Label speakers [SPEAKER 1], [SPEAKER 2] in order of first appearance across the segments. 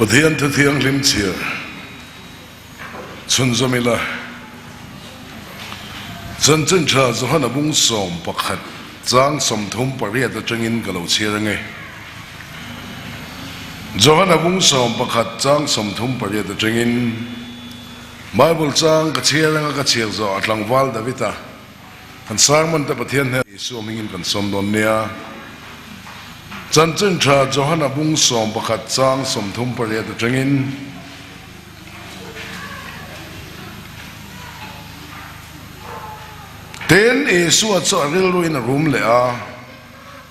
[SPEAKER 1] Pathian Thu Thianghlim chhiar chhunzawm ila, Chanchin Tha Johana bung 11 chang 38 atangin ka lo chhiar ange. Johana bung 11 chang 38 atangin Bible chang ka chhiar anga ka chhiar zawh a tlangval Davida Kan sermon te Pathian hnen Isua hmingin kan sawm dawn nia. Chanchin tha Johana bung 11 chang 38 atangin Tin, Isua chu a rilruin a rum leh a,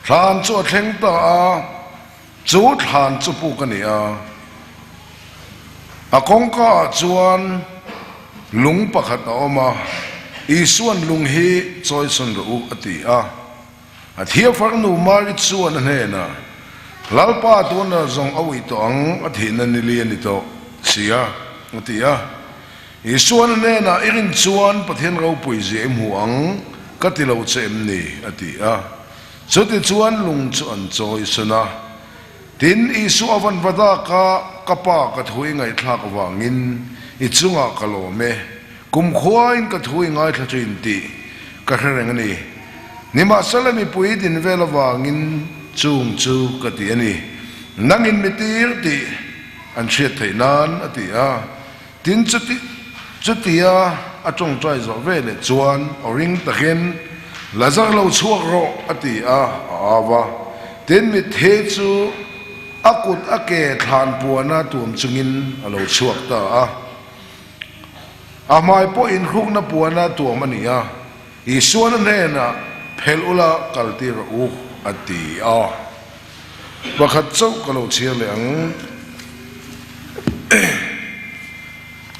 [SPEAKER 1] thlan chu a thleng ta a, chu thlan chu puk a ni a. A kawngka ah chuan lung pakhat a awm a, Isua'n lung hi chawisawn rawh u a ti a. A thiafarnu Mari chuan a hnenah, Lalpa tuna zawng a uih tawh ang, a thihna nili a ni tawh si a, a ti a. Isua'n a hnenah, I rin chuan Pathian ropui zia i hmu ang, ka ti lo che em ni? a ti a. Chutichuan lung chu an chawisawn a. Tin, Isua a van va dak a, Ka Pa, ka thu i ngaihthlak avangin i chungah ka lawm e. Kumkhuain ka thu i ngaithla thin tih ka hre reng a ni. Nimahsela mipui din vel avangin chung chu ka ti a ni. Nangin mi tir tih an hriat theih nan, a ti a. Tin, chuti chutia a tawngtai zawh ve leh chuan aw ring takin, Lazar lo chhuak rawh, a ti a, a au a. Tin, mitthi chu a kut a ke thlan puana tuam chungin a lo chhuak ta a. A hmai pawh inhrukna puana tuam a ni a, Isuana hnenah, Phelh ula, kaltir rawh u, a ti a. Pakhat chauh ka lo chhiar leh ang.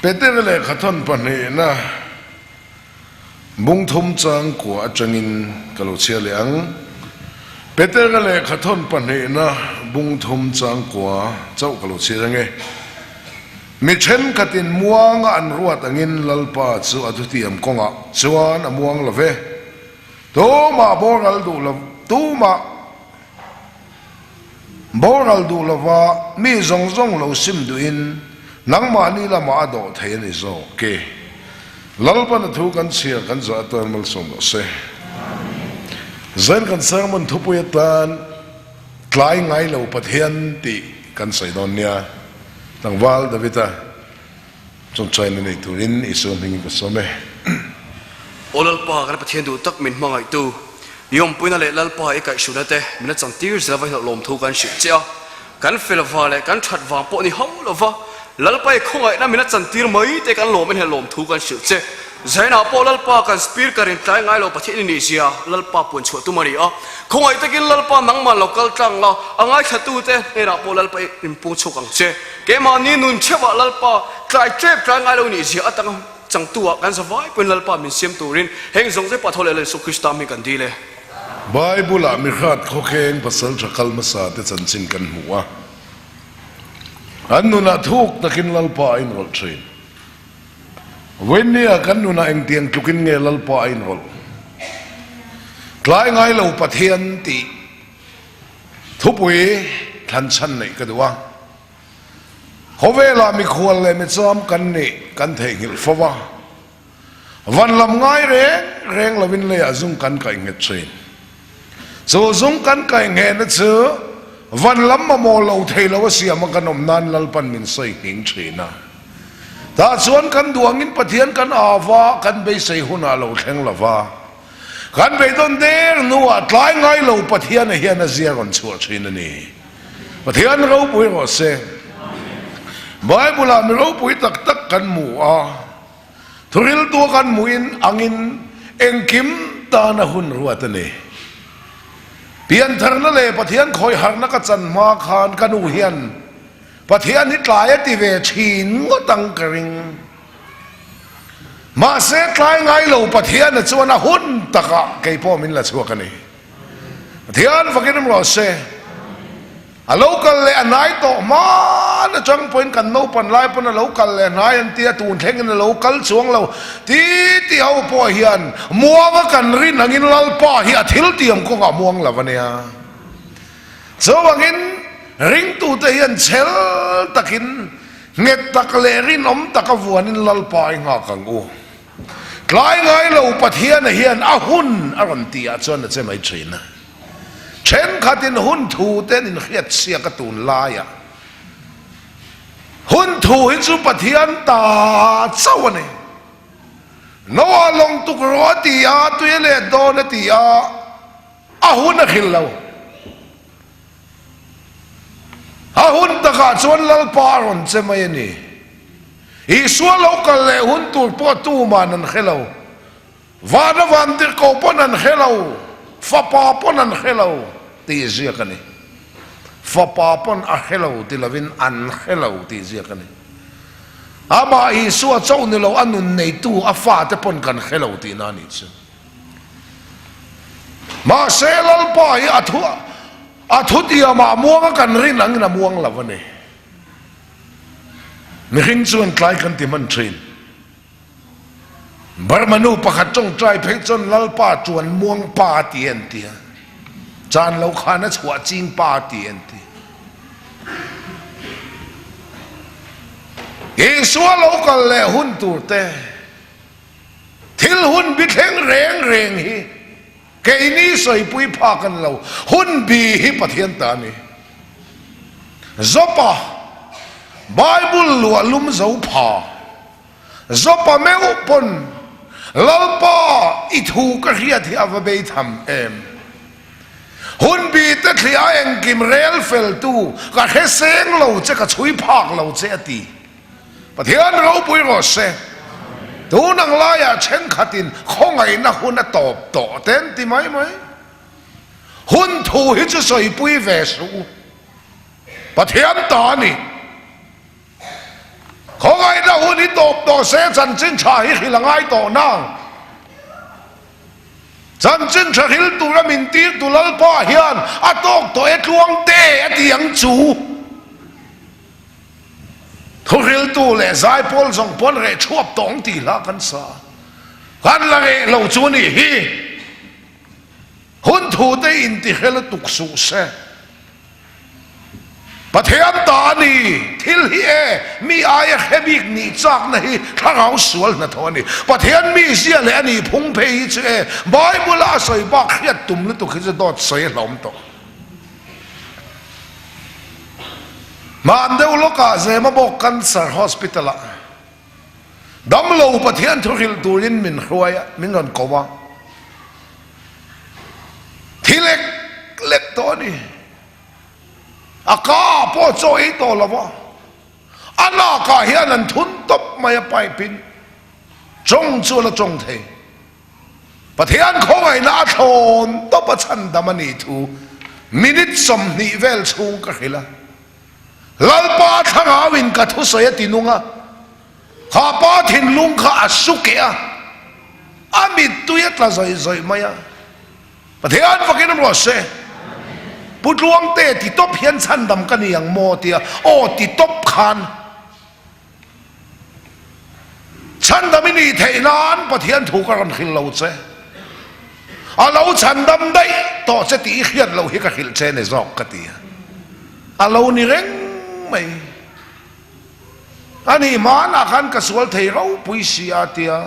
[SPEAKER 1] Peter lehkhathawn pahnihna bung thum chang kua atangin ka lo chhiar leh ang. Peter lehkhathawn pahnihna bung thum chang kua chauh ka lo chhiar ange. Mi thenkhatin muanga an ruat angin Lalpa chu a thutiam kawngah chuan a muang lo ve. Tumah boral duh lo, tumah. Boral duh lova mi zawng zawng lo sim duhin nangmahni lamah a dawh thei a ni zawk e. Lalpan a thu kan chhiar kan zawh atan malsawm rawh se. Zain kan sermon thupui atan tlai ngai lo Pathian tih kan sawi dawn nia. Tlangval David-a chawngchaina nei turin Isua hmingin ka sawm e.
[SPEAKER 2] Aw Lalpa, kan Pathian duh tak min hmangaihtu, i awmpuina leh Lalpa i kaihhruina te min a chantir zel avangin hlauhlawm thu kan hrilh che a. Kan fel vang leh kan that vang pawh ni hauh lova Lalpa i khawngaihna min a chantir mai te kan lawm in hlauhlawm thu kan hrilh che. Zainah pawh Lalpa kan speaker in tlai ngai lo Pathian i nih zia Lalpa puan chhuah tum a ni a. Khawngaih takin Lalpa nangmah lo kal tlang la, a ngaithlatute hnenah pawh Lalpa i inpung chhuak ang che. Keimahni nun theuhah Lalpa tlai tep tlai ngai lo nih zia atanga changtu ah kan zavai pawhin Lalpa min siam turin heng zawng zai pah tho leh Lal Isua Krista hming kan dil e.
[SPEAKER 1] Bible ah mihrat khawkheng pasal tha kal hmasa te chanchin kan hmu a, an nunah thuk takin Lalpa a inrawlh thin. Vawiinnia kan nunah engtiang tlukin nge Lalpa a inrawlh? Tlai ngai lo Pathian tih thupui thlan chhan neih ka duh a. Khawvelah mikhual leh micham kan nih kan theihnghilh fo va, van lam ngai reng reng lovin leiah zung kan kaih nghet thin. Chu zung kan kaih nghehna chu van lam mamawh lo thei lo a siam a kan awm nan Lalpan min sawi nghing thin a. Tah chuan kan duh angin Pathian kan au va, kan beisei hunah lo thleng lo va. Kan beidawn der hnuah tlai ngai lo Pathiana hian a zia rawn chhuah thin a ni. Pathian ropui rawh se. Bible-ah mi ropui tak tak kan hmu a, thuriltua kan hmuhin angin engkim tana hun ruat a ni. Piantharna leh Pathian khawiharna ka chan hma khan ka nu hian Pathian hi tlai a ti ve thin ngawt ang ka ring. Mahse tlai ngai lo Pathiana chuan a hun takah kei pawh min la chhuak a ni. Pathian fakin awm rawh se. A lo kal leh a hnai tawh hman atang pawhin kan naupan lai pawn a lo kal leh hnai an tia tun thlengin a lo kal chuang lo ti ti ho pawh hian muanga kan rin angin Lalpa hi a thil tiam kawngah muang lo a nia. Chuvangin. Ringtute hian chhel takin, nghet tak leh rinawm taka vuanin Lalpa i nghak ang u. Tlai ngai lo Pathiana hian a hun a rawn tih ah chuan a che mai thin a. Thenkhatin hun thu te an inhriat chhiak a tun laiah. Hun thu hi chu Pathian ta chauh a ni. Noah lawng tuk rawh a ti a, tui a let dawn a ti a, a hun a hrilh lo. A hun takah chuan Lalpa a rawn che mai a ni. Isua lo kal leh hun tur pawh tuman an hre lo. Vana vantirhkoh pawn an hre lo, Fapa pawn an hre lo tih ziak a ni. Fapa pawn a hre lo ti lovin an hre lo tih ziak a ni. Amah Isua chauh ni lo a nun neitu a fate pawn kan hre lo tihna a nih chu. Mahse Lalpa hi a thu a thutiamah muanga kan rin angin a muang lo a ni. Mihring chuan tlai kan ti hman thin. Burma nu pakhat tawngtai phei chuan Lalpa chuan muang pa a ti an ti a, chan lo khan a chhuah ching pa a ti an ti. Isua lo kal leh hun tur te, thil hun bi thleng reng reng hi keini sawipui phak an lo, hun bi hi Pathian ta a ni. Zopa Bible luah lum zo pha. Zopa meuh pawn Lalpa i thu ka hriat hi a va bei tham em? Hunbi te thliah a engkim rel fel tu ka hre seng lo che ka chhui phak lo che a ti. Pathian ropui rawh se. Tun ang laiah thenkhatin khawngaihna hun a tawp tawh te an ti mai mai. Hun thu hi chu sawipui ve suh u. Pathian ta a ni. Khawngaihna hun hi tawp tawh se chanchin tha hi hrilh a ngai tawh nang. Chanchin tha hril tura min tirtu Lalpa hian a tawk tawh e tluang te a ti ang chu. Thuhriltu leh zaipawl zawng pawn reh thuap tawh ang tih hla kan sa. Kan la reh lo chu a nih hi. Hun thu te intihre lutuk suh se. Pathian ta a ni, thil hi e, mi aia hre bik nih chakna hi thlarau sual hnathawh a ni. Pathian mi zia leh a nih phung phei hi chu e, Bible-a a sawi bak hriat tum lutuk hi chu dawt sawi a hlawm tawh. Hman deuh lawkah Zemabawk Cancer Hospital-ah damlo Pathian thu hrilh turin min hruai a, min rawn ko a. Thi lek lek tawh a ni. A ka pawh chaw ei tawh lo va, a lakah hian an thun tawp mai a pipe in tawng chu a la tawng thei. Pathian khawngaihna a thlawn tawp a chhandam a nih thu minute 20 vel chhung ka hrilh a. Lalpa thlarauin ka thusawi a ti nung a, kha pa thinlung kha a su keh a, a mittui a tla zawih zawih mai a. Pathian fakin a ruah se, Pu Tluangte ti tawp hian chhandam ka ni ang maw tia aw ti tawp khan chhandam i nih theih nan Pathian thu ka rawn hrilh lo che. A lo chhandam daih tawh che tih i hriat loh hi ka hrilh che ni zawk ka ti a. A lo ni reng mai. A nih hmanah khan ka sual thei ropui si a tia.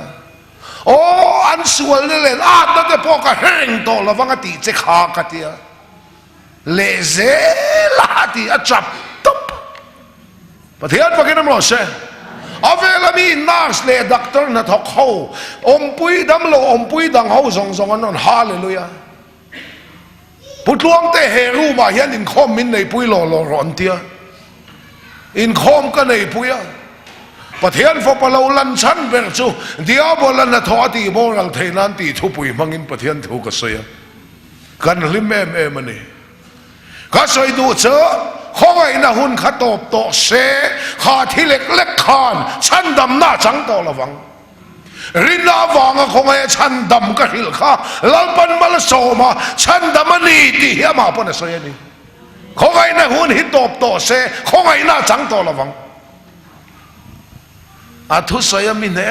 [SPEAKER 1] Aw, an sualna leh atna te pawh ka hre reng tawh lo vang a tih che kha ka tia. Leh zel a ti a chap tawp. Pathian fakin awm rawh se. A vela mi nurse leh doctor hnathawk ho, awmpui damlo awmpui dang ho zawng zawng an rawn Hallelujah. Pu Tluangte he room ah hian inkhawm min neipui law law rawh an tia. Inkhawm ka neipui a. Pathian fapa lo lan chhan ber chu Diabola hnathawh a tih boral theih nan tih thupui hmangin Pathian thu ka sawi a. Kan hlim em em a ni. Ka sawi duh chu khawngaihna hun kha tawp tawh se, kha thi lek lek khan chhandamna a chang tawh lovang. Rinna avanga khawngaih a chhandam ka hrilh kha Lalpan mal a sawm a, chhandam a ni tih hi amah pawn a sawi a ni. Khawngaihna hun hi tawp tawh se, khawngaihna a chang tawh lovang. A thusawi a mi hne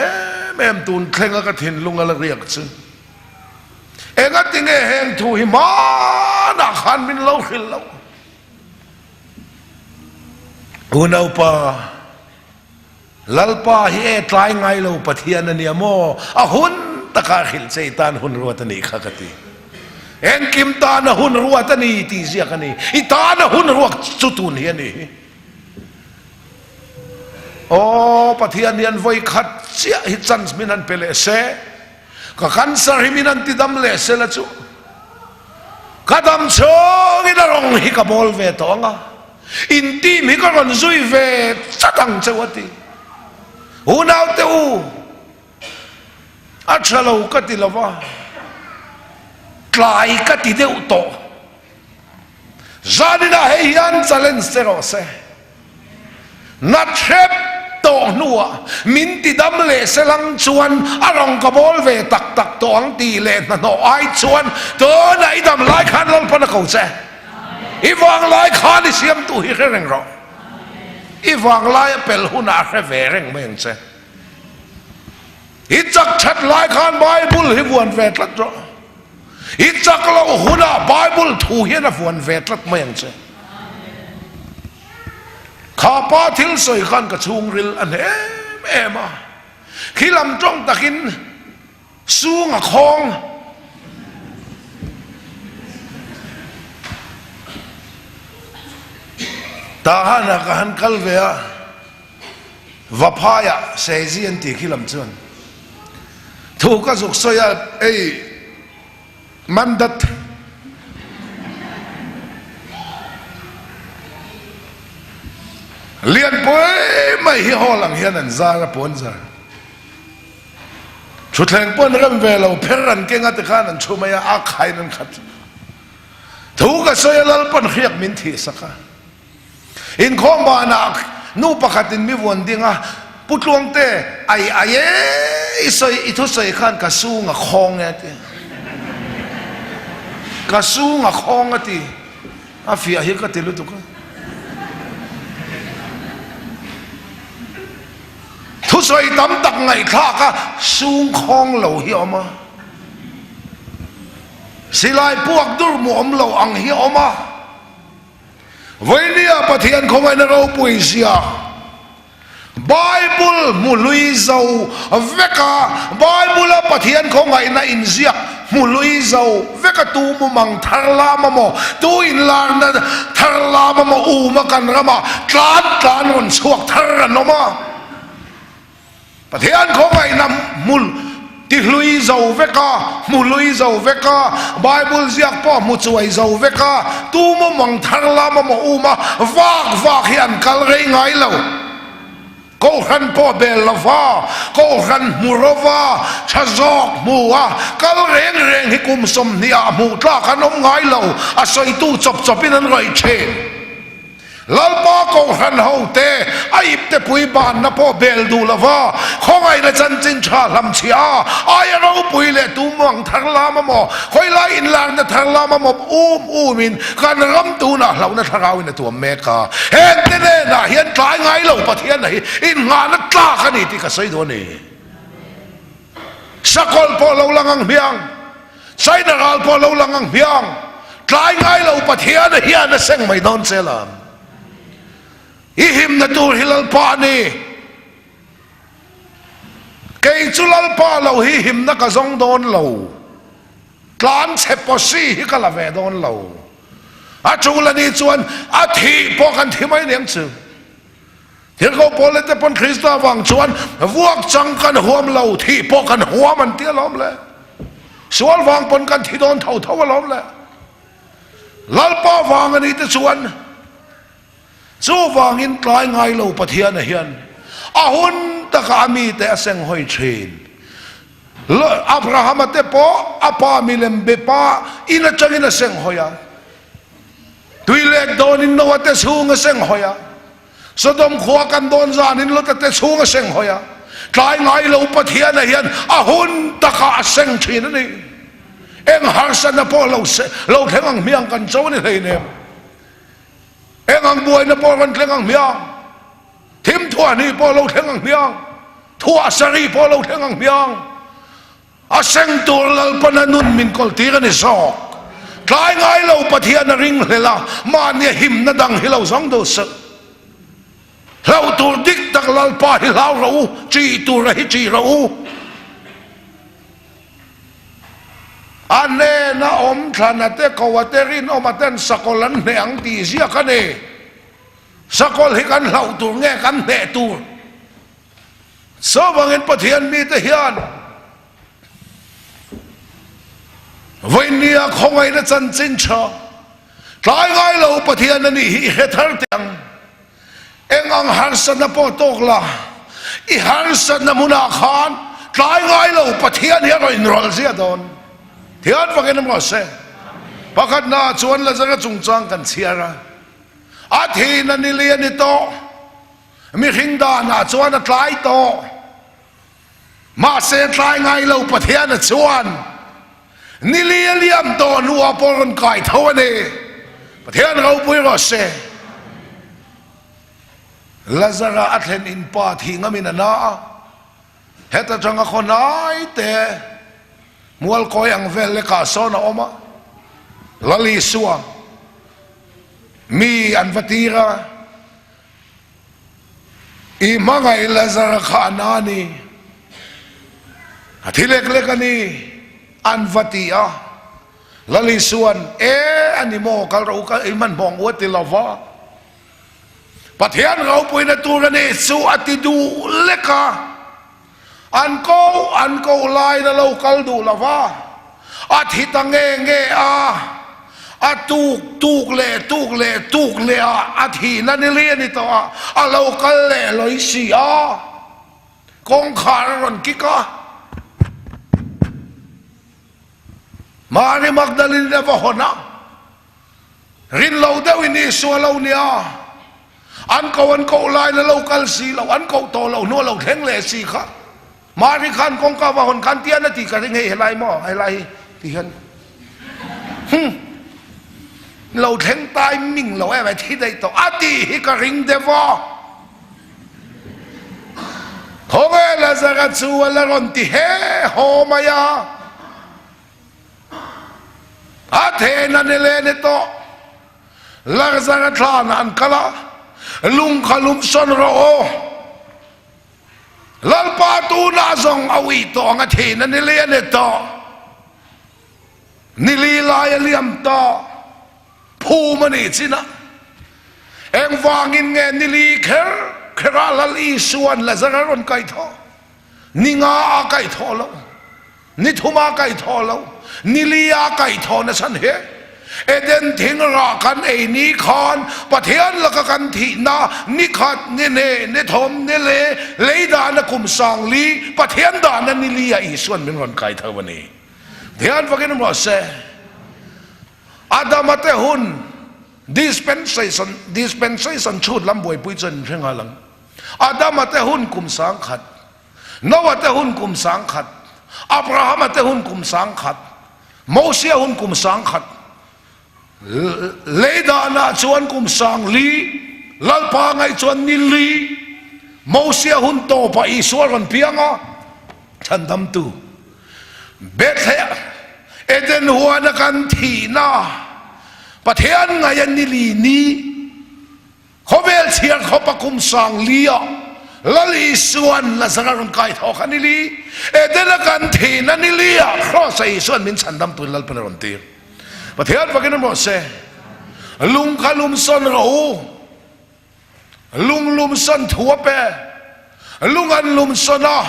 [SPEAKER 1] em em tun thlenga ka thinlung a la riak chu. Engatinge heng thu hi hmanah khan min lo hrilh loh? Unaupa, Lalpa hi e tlai ngai lo Pathian a nia maw? A hun takah hrilh che i tan hun ruat a nih kha ka ti. Engkim tan a hun ruat a ni tih ziak a ni. I tan a hun ruak chu tun hi a ni hi. Aw Pathian hian vawi khat chiah hi chance min han pe leh se, ka cancer hi min han ti dam leh se la chu ka dam chhungin a rawng hi ka bawl ve tawh ang a. In team hi ka rawn zui ve chat ang cheu a ti. Unaute u, a tha lo ka ti lova, tlai ka ti deuh tawh. Zaninah hei hian challenge che rawh se. Nat hrep tawh hnuah min ti dam leh selang chuan a rawn ka bawl ve tak tak tawh ang tih leh hnahnawh ai chuan tunah i dam lai khan Lalpan a ko che. I vang lai khan i siamtu hi hre reng rawh. I vang lai a pel hunah a hre ve reng mai ang che. I chak that lai khan Bible hi vuan ve tlat rawh. I chak loh hunah Bible thu hian a vuan ve tlat mai ang che. Kha pa thil sawi khan ka chhungril a hne em em a, khi lam tawng takin sung a khawng. Tahan ah ka han kal ve a, Vaphaiah Sezi an tih khi lam chuan thu ka zuk sawi a, ei Mandat Lianpui mai hi hall ang hian an zar a puan zar. Thutthleng pawh an rem ve lo, pher an keng a tikhan an chhu mai a, a khain an khat. Thu ka sawi a Lalpan hriak min thih sak a. Inkhawm banah nu pakhatin mi vuan ding a, Pu Tluangte, ai ai e, i sawi, i thusawi khan ka sung a khawng e a ti. Ka sung a khawng a ti. A fiah hi ka ti lutuk a. Thusawi tam tak ngaihthlak a sung khawng lo hi a awm a. Silai puak dur mu awm lo ang hi a awm a. Vawinia Pathian khawngaihna ropui zia Bible hmu hlui zo vek a, Bible-a Pathian khawngaihna inziak hmu hlui zo vek a, tu mumang thar lam amaw, tu inlarna thar lam amaw uma kan ramah tlan tlan rawn chhuak thar an awm a. Pathian khawngaihna hmu tihlui zo vek a, hmu hlui zo vek a, Bible ziak pawh hmu chuai zo vek a, tu mumang thar lama maw um a, vak vak hi an kal rei ngai lo. Kohhran pawh bel lo va, kohhran hmu ro va, tha zawk hmu a, kal reng reng hi kum 20 ah hmuh tlak an awm ngai lo, a sawitu chawp chawpin an rawih thin. Lalpa Kohhran hote a iptepui banna pawh bel duh lova, khawngaihna chanchin tha hlamchhiah a, aia ropui leh tumang thar lam amaw, khawilai inlarna thar lam amaw um umin kan ram tunah hlauhna thlarauin a tuam mek a. Hengte nenah hian tlai ngai lo Pathianna hi innghahna tlak a ni tih ka sawi duh a ni. Sakawlh pawh lo lang ang hmiang, China ral pawh lo lang ang hmiang, tlai ngai lo Pathian a hian a seng mai dawn che lam. I himna tur hi Lalpa a ni. Kei chu Lalpa lo hi himna ka zawng dawn lo. Tlan chhe pawsi hi ka la ve dawn lo. A tul a nih chuan a thih pawh kan thi mai niang chu. Thilko pawl le te pawn Krista vang chuan vuak chang kan huam lo, thih pawh kan huam an ti alawm le. Sual vang pawn kan thi dawn tho tho alawm le. Lalpa vang a nih te chuan chuvangin tlai ngai lo Pathian a hian a hun taka a mite a seng hawi thin. Abrahama te pawh a pa milem be pa in atangin a seng hawi a. Tui let dawnin Noah te chhung a seng hawi a. Sodom khua kan dawn zanin Lota te chhung a seng hawi a. Tlai ngai lo Pathiana hian a hun takah a seng thin a ni. Eng harsatna pawh lo lo thleng ang hmiang kan cho a ni hleinem. Eng ang buaina pawh rawn thleng ang hmiang. Thim thuahhnih pawh lo thleng ang hmiang. Thuah sarih pawh lo thleng ang hmiang. A seng tur Lalpana nun min kawl tir a ni zawk. Tlai ngai lo Pathian a ringhlel a, mahni a himna dang hi lo zawng duh suh. Hlauh tur dik tak Lalpa hi hlau rawh u, ṭih tura hi ṭih rawh u. A hnena awm thlana te, koa te, rinawma ten sakawlh an hneh ang tih ziak a ni. Sakawlh hi kan hlauh tur nge kan hneh tur? Chuvangin Pathian mite hian vawinia khawngaihna chanchin tha tlai ngai lo Pathian a nih hi i hre thar teh ang. Eng ang harsatna pawh tawk la, i harsatna hmunah khan tlai ngai lo Pathian hi a rawn inrawlh ziah dawn. Thian fakin awm rawh se. Pakhatnaah chuan Lazara chungchang kan chhiar a, a thihna ni li a ni tawh. Mihring danah chuan a tlai tawh. Mahse tlai ngai lo Pathiana chuan ni li a liam tawh hnuah pawh rawn kai tho a ni. Pathian ropui rawh se. Lazara a thlen in pa thih ngamin a na a, heta tanga khaw hnai te mualkawi ang vel lekah sawn a awm a, Lal Isua mi an va tir a. I hmangaih Lazara kha a na a ni, a thi lek lek a ni, an va ti a. Lal Isua'n, E, a ni maw, kal rawh u, ka i hmanhmawh ang u a ti lo va. Pathian ropuina tur a nih chu a ti duh lek a. An ko an koh laiin a lo kal duh lo va, a thi ta nge nge a, a tuk tuk leh tuk leh tuk leh a, a thihna ni li a ni tawh a, a lo kal leh lawi si a, kawngkhar a rawn kik a. Mari Magdalene a va hawn a. Rin lo deuhin Isua lo nia, an ko an koh laiin a lo kal si lo, an koh tawh loh hnu a lo thleng leh si kha. Mari khan kawngka va hawn khan tian a ti ka ring hei helai maw helai hi ti hian hum lo thleng timing lo em ai thi daih tawh a tih hi ka ring deuh a. Khawnge Lazara chu a la rawn ti he haw mai a. A then a ni leh ni tawh. Larzara thlanah an kal a, lung kha lum sawn rawh aw. Lalpa tunah zawng a uih tawh ang a then a ni leh a ni tawh. Ni li lai a liam tawh. Phum a nih chinah engvangin nge ni li kher kherah Lal Isua'n Lazara rawn kaihthawh? Ni nga a kaihthawh loh. Ni thum a kaihthawh lo, ni li a kaihthawh nachhan hi Eden thing rah kan ei ni khan Pathian laka kan thihna ni khat, ni hne, ni thawm, ni le, lei dahna kum sang li, Pathian dahna ni li ah Isua'n min rawn kaitho a ni. Pathian fakin awm rawh se. Adama te hun dispensation, dispensation chhut lam buaipui chuan in hre nghal ang. Adama te hun kum 10,000. Noah te hun kum 10,000, Abrahama te hun kum 10,000, Mosia hun kum 10,000, lei danah chuan kum 4000, Lalpa ngaih chuan ni li, Mosia hun tawpah Isua rawn piang a, Chhandamtu Bethlehem, Eden huana kan thihna Pathian ngaih a ni li ni. Khawvel chhiar khawpa kum 4000 ah Lal Isua'n Lazara rawn kai thawk a ni li. Edena kan thin a ni li ah Kraws-a Isua'n min chhandam tuin Lalpan a rawn tir. Pathian fakin awm rawh se. Lung kha lum sawn rawh u. Lung lum sawn thu a pe. Lung an lum sawn a.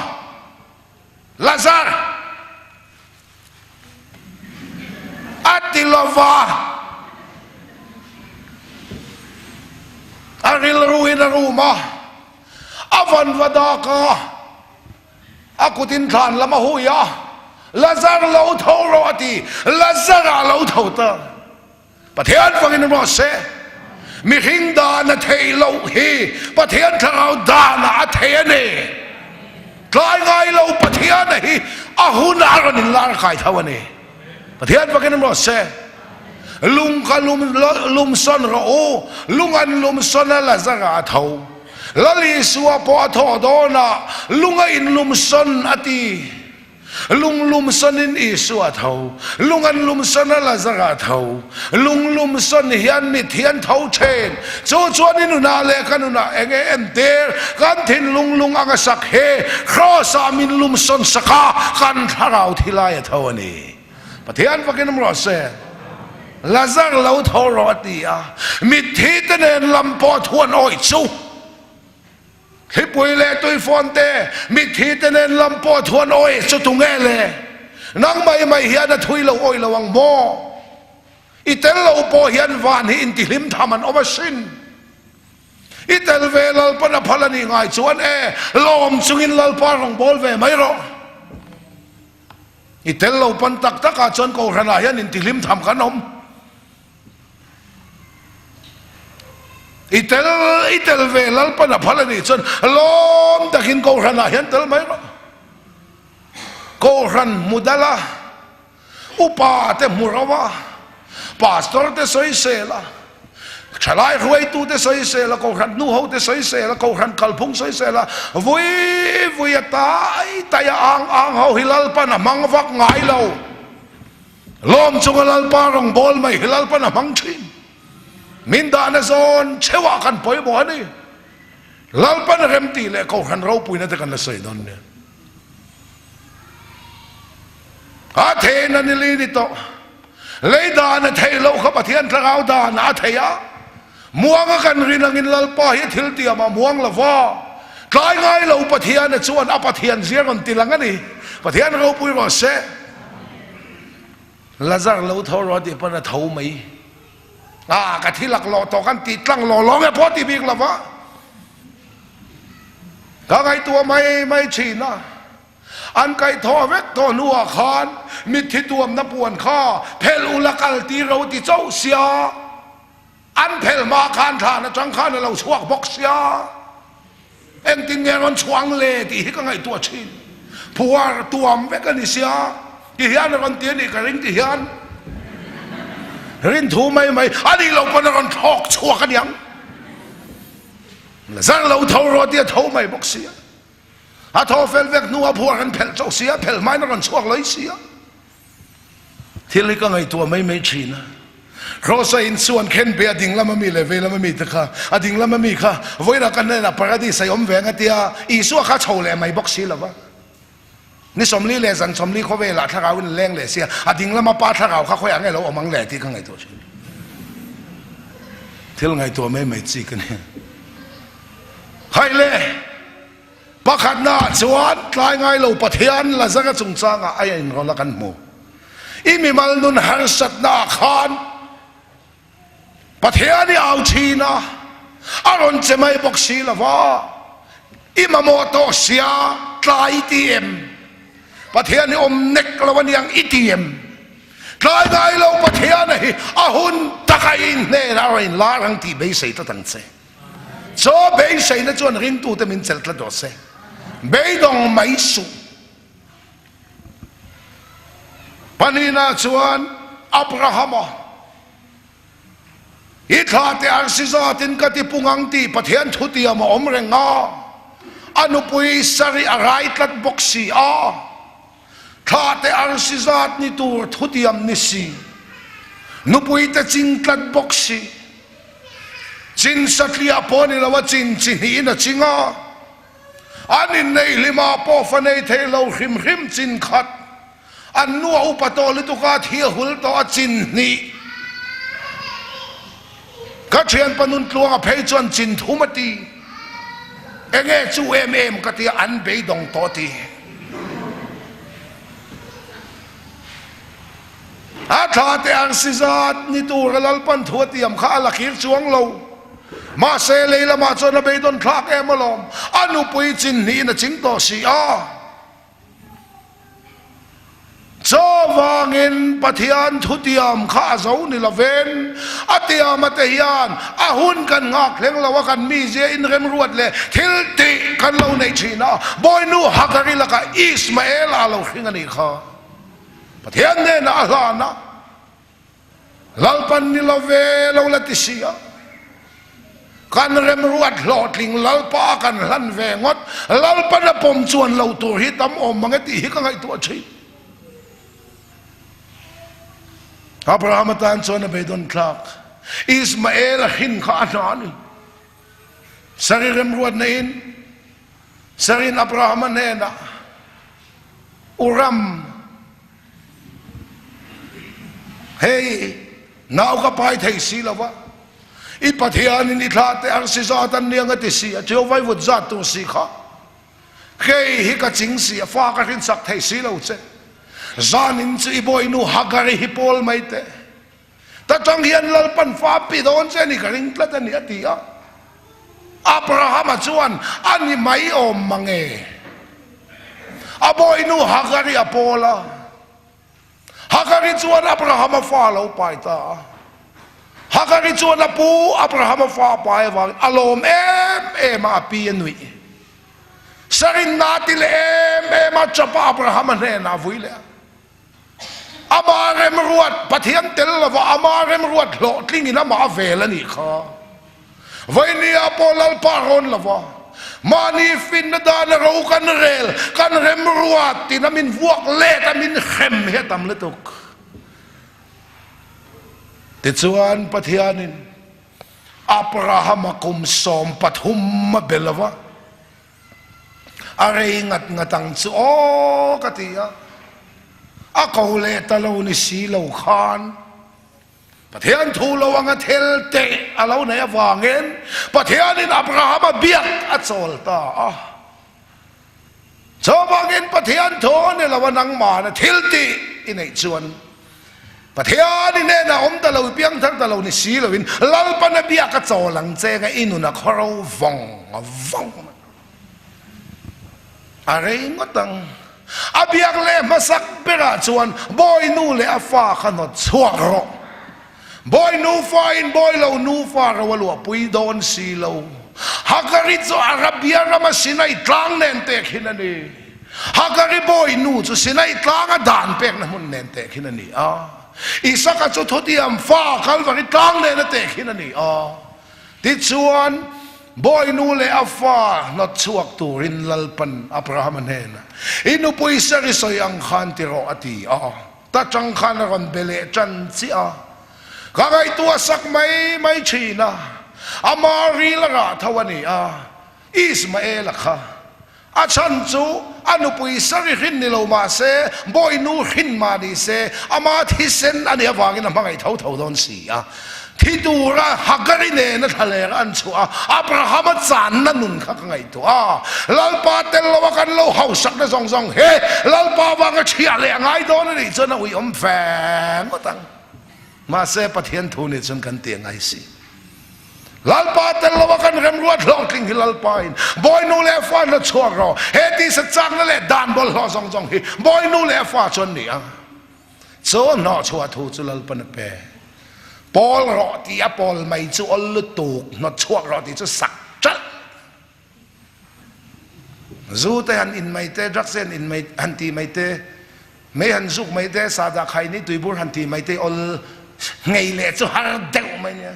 [SPEAKER 1] Lazar a ti lova, a rilruin a rum a, a van va dak a, a kutin thlan lam a hui a, Lazar lo tho rawh a ti, Lazar a lo tho ta. Pathian fangin rawh se. Mihring dan a theih loh hi Pathian thlarau danah a thei a ni. Tlai ngai lo Pathiana hi a hunah a rawn inlar kai tho a ni. Pathian fakin rawh se. Lung kha lum, lum sawn rawh u. Lung an lum sawn a Lazara a tho. Lal Isua pawh a thawh dawnah lung a inlum sawn a ti. Lung lum sawn in Isua a tho, lung an lum sawn a Lazara a tho. Lung lum sawn hian mitthi an tho then. Chu chuan i nunah leh ka nunah eng nge entir? Kan thinlung lung anga sak hi Kraws-ah min lum sawn sak a, kan thlarau thi lai a tho a ni. Pathian fakin awm rawh se. Lazar lo tho rawh a ti a, mitthi te nen lam pawh thu an awih chu. Thlipui leh tuifawn te, mitthi te nen lam pawh thu an awih chu tu nge le? Nang mai mai hian a thui lo awih lo ang maw? I tel lo pawh hian van hi intihlim tham an awm asin. I tel ve Lalpan a phal a nih ngai chuan e, lawm chungin Lalpa rawngbâwl ve mai rawh. I tel lo pan tak takah chuan Kohhranah hian intihlim tham kan awm. I tel i tel ve Lalpan a phal a nih chuan lawm takin Kohhranah hian tel mai rawh. Kohhran hmu dala. Upa te hmu ro a, pastor te sawisel a, thalai hruaitu te sawisel a, kohhran nu ho te sawisel a, kohhran kalphung sawisel a, vui vui a tai tai a ang ang ho hi Lalpan a hmang vak ngai lo. Lawm chunga Lalpa rawngbâwl mai hi Lalpan a hmang thin. Min dahna zawn cheuhah kan pawimawh a ni. Lalpan remtih leh kohhran ropuina te kan la sawi dawn nia. A theihna ni li ni tawh. Lei dan a theih loh kha Pathian thlarau dan a thei a. Muanga kan rin angin Lalpa hi thil tiam a muang lo va. Tlai ngai lo Pathian a chuan a Pathian zia rawn ti lang a ni. Pathian ropui rawh se. Lazar lo tho rawh tih pawn a tho mai. A ka thi laklawh tawh kan tih tlang law law nge pawh ti bik lo va. Ka ngaihtuah mai mai thin a, an kaihthawh vek tawh hnuah khan mitthi tuamna puan kha phelh ula kal tir ro ti chauh sia, an phelh hma khan thlan atang khan a lo chhuak bawk sia, engtin nge rawn chhuang le tih hi ka ngaihtuah thin. Phuar tuam vek a ni sia, ti hian a rawn ti a nih ka ring ti hian rinthu mai mai a nih loh pawn a rawn thlawk chhuak a niang. Zar lo tho rawh tih a tho mai bawk sia. A tho fel vek hnuah phuar an phelh chauh sia, phelh hmain a rawn chhuak lawih sia. Thil hi ka ngaihtuah mai mai thin a. Rosa in chuan khen be a ding lama mi leh vei lama mi te kha, a ding lama mi kha vawiinah kan hnenah paradis a awm ve ang a tia, Isua kha chho leh mai bawk si lova. Ni 40 leh zan 40 khawvelah thlarau in leng leh sia, a ding lama pa thlarau kha khawiah nge lo awm ang le tih ka ngaihtuah thin. Thil ngaihtuah mai mai chi ka ni. Hai le, pakhatna ah chuan tlai ngai lo Pathian Lazara chungchangah a inrawlh a kan hmu. I mimal nun harsatna ah khan Pathian i au thin a, a rawn che mai bawk si lo va, i mamawh tawh sia tlai i ti em? Pathian hi awm nek lo a niang i ti em? Tlai ngai lo Pathian a hi a hun taka i inhnenah a rawn inlar ang tih beisei tlat ang che. Chaw beiseina chuan ringtute min chelh tlat rawh se. Beidawng mai suh. Pahnihna chuan Abrahama i thla te arsi zatin ka ti pung ang tih Pathian thutiam a awm reng a, a nupui Sari a rai tlat bawk si a, thla te arsi zat ni tur thutiam ni si, nupui te ching tlat bawk si, chin satliah pawh ni lo a chin chi hnihin a ching a. An inneih hlimah pawh fa nei thei lo hrim hrim chin khat, an nu a upa tawh lutuk a, thi a hul tawh a chin hnih. Ka thianpa Nuntluanga phei chuan chin thum a ti. Enge chu em em ka tia an beidawng tawh a ti. A thla te ang si zat ni tura Lalpan thu a tiam kha a la kir chuang lo. Mahse lei lamah chuan a beidawn thlak em alawm, a nupui chin hnihin a ching tawh si a. Chuvangin Pathian thutiam kha a zo ni lovin a tiama te hian a hun kan nghak thleng lo a, kan mizia inremruat leh thil tih kan lo neih thin a, Bawinu Hagari lakah Ismaela a lo hring a nih kha. Pathian hnenah a hlan a, Lalpan ni lo ve lo la ti si a. Kan remruat hlawhtling Lalpa a kan hlan ve ngawt, Lalpan a pawm chuan lo tur hi tam awm mang e tih hi ka ngaihtuah thin. Abraham atan chuan a beidawn thlak. Ismael a hrin kha a hna a ni. Sari remruatna in Sarin Abrahama hnenah, U ram, hei nau ka pai thei si lo va, i Pathianin i thla te arsi zat an nia nga ti si a, Ṭio vaivut zat tur si kha, kei hi ka ching si a, fa ka hrinsak thei si lo che. Zanin chu i bawinu Hagari hi pawl mai teh. Ta tang hian Lalpan fa pi dawn che ni ka ring tlat a ni a ti a. Abrahama chuan a ni mai awm mange. A bawinu Hagari a pawl a. Hagari chuan Abrahama fa a lo pai ta a. Hagari chuan a pu Abrahama fa a pai avangin a lawm em em a, a pi a nuih. Sarinna ti leh em em a, chapa Abrahama hnenah a vui leh a. Ama remruat, Pathian tel lova ama remruat hlawhtlingin amah a vel a nih kha. Vainia pawh Lalpa rawn lova, mahni finna dana ro kan rel, kan remruat tina min vuak let a min hrem hi a tam lutuk. Tichuan Pathianin Abrahama kum 13 a be lova, A rei ngat ngat ang chu aw ka ti a, a ko leh ta lo ni si lo khan Pathian thu lo anga thil teh a lo neih avangin Pathianin Abrahama biak a chawl ta a. Chuvangin Pathian thu ni lo a nangmahna thil tih i neih chuan Pathian i hnenah awm ta lo, i piangthar ta lo ni si loin Lalpan a biak a chawl ang che nga i nun a khawro vawng vawng mai. A rei ngawt ang. A biak leh hmasak berah chuan Bawinu leh a fa kha hnawt chhuak rawh. Bawinu fa in Bawilo nufa ro a luahpui dawn si lo. Hagari chu Arabia rama Sinai tlang nen pek hin a ni. Hagari bawi nu chu Sinai tlanga dan pekna hmun nen tehkhin a ni a. Isaka chu thutiam fa Kalvari tlang nena tehkhin a ni a. Tichuan, bawi nu leh a fa hnawt chhuak turin Lalpan Abrahama hnenah, I nupui Sari sawi ang khan ti rawh, a ti a. Ta tang khan a rawn be leh tan chiah a. Ka ngaihtuah sak mai mai thin a, ama ril a rah tho a ni a, Ismaela kha. A chhan chu a nupui Sari hrin ni lo mah se, bawinu hrin mah ni se, ama thisen a nih avangin a hmangaih tho tho dawn si a. Thi tura Hagari nena thlaler an chhuah a, Abrahama channa nun kha ka ngaihtuah a. Lalpa tel loa kan lo hausakna zawng zawng he Lalpa avanga chhiah leh a ngai dawn a nih chuan a uiawm ve ngawt ang. Mahse Pathian thu nih chuan kan ti a ngai si. Lalpa tel lo a kan remruat hlawhtling hi Lalpa in Bawinu leh fa hna chhuak rawh. He tisa chakna leh dan bawlhhlawh zawng zawng hi Bawinu leh fa chuan ni ang. Chu hnawh chhuah thu chu Lalpan a pe. Pawl rawh tih a pawl mai chu awl lutuk, hnawt chhuak rawh tih chu sak ṭalh. Zu te han in mai te, drugs te han in mai han ti mai te, mei han zuk mai te, sahdah khai ni tuibur han ti mai te awl ngei leh chu har deuh mai nia.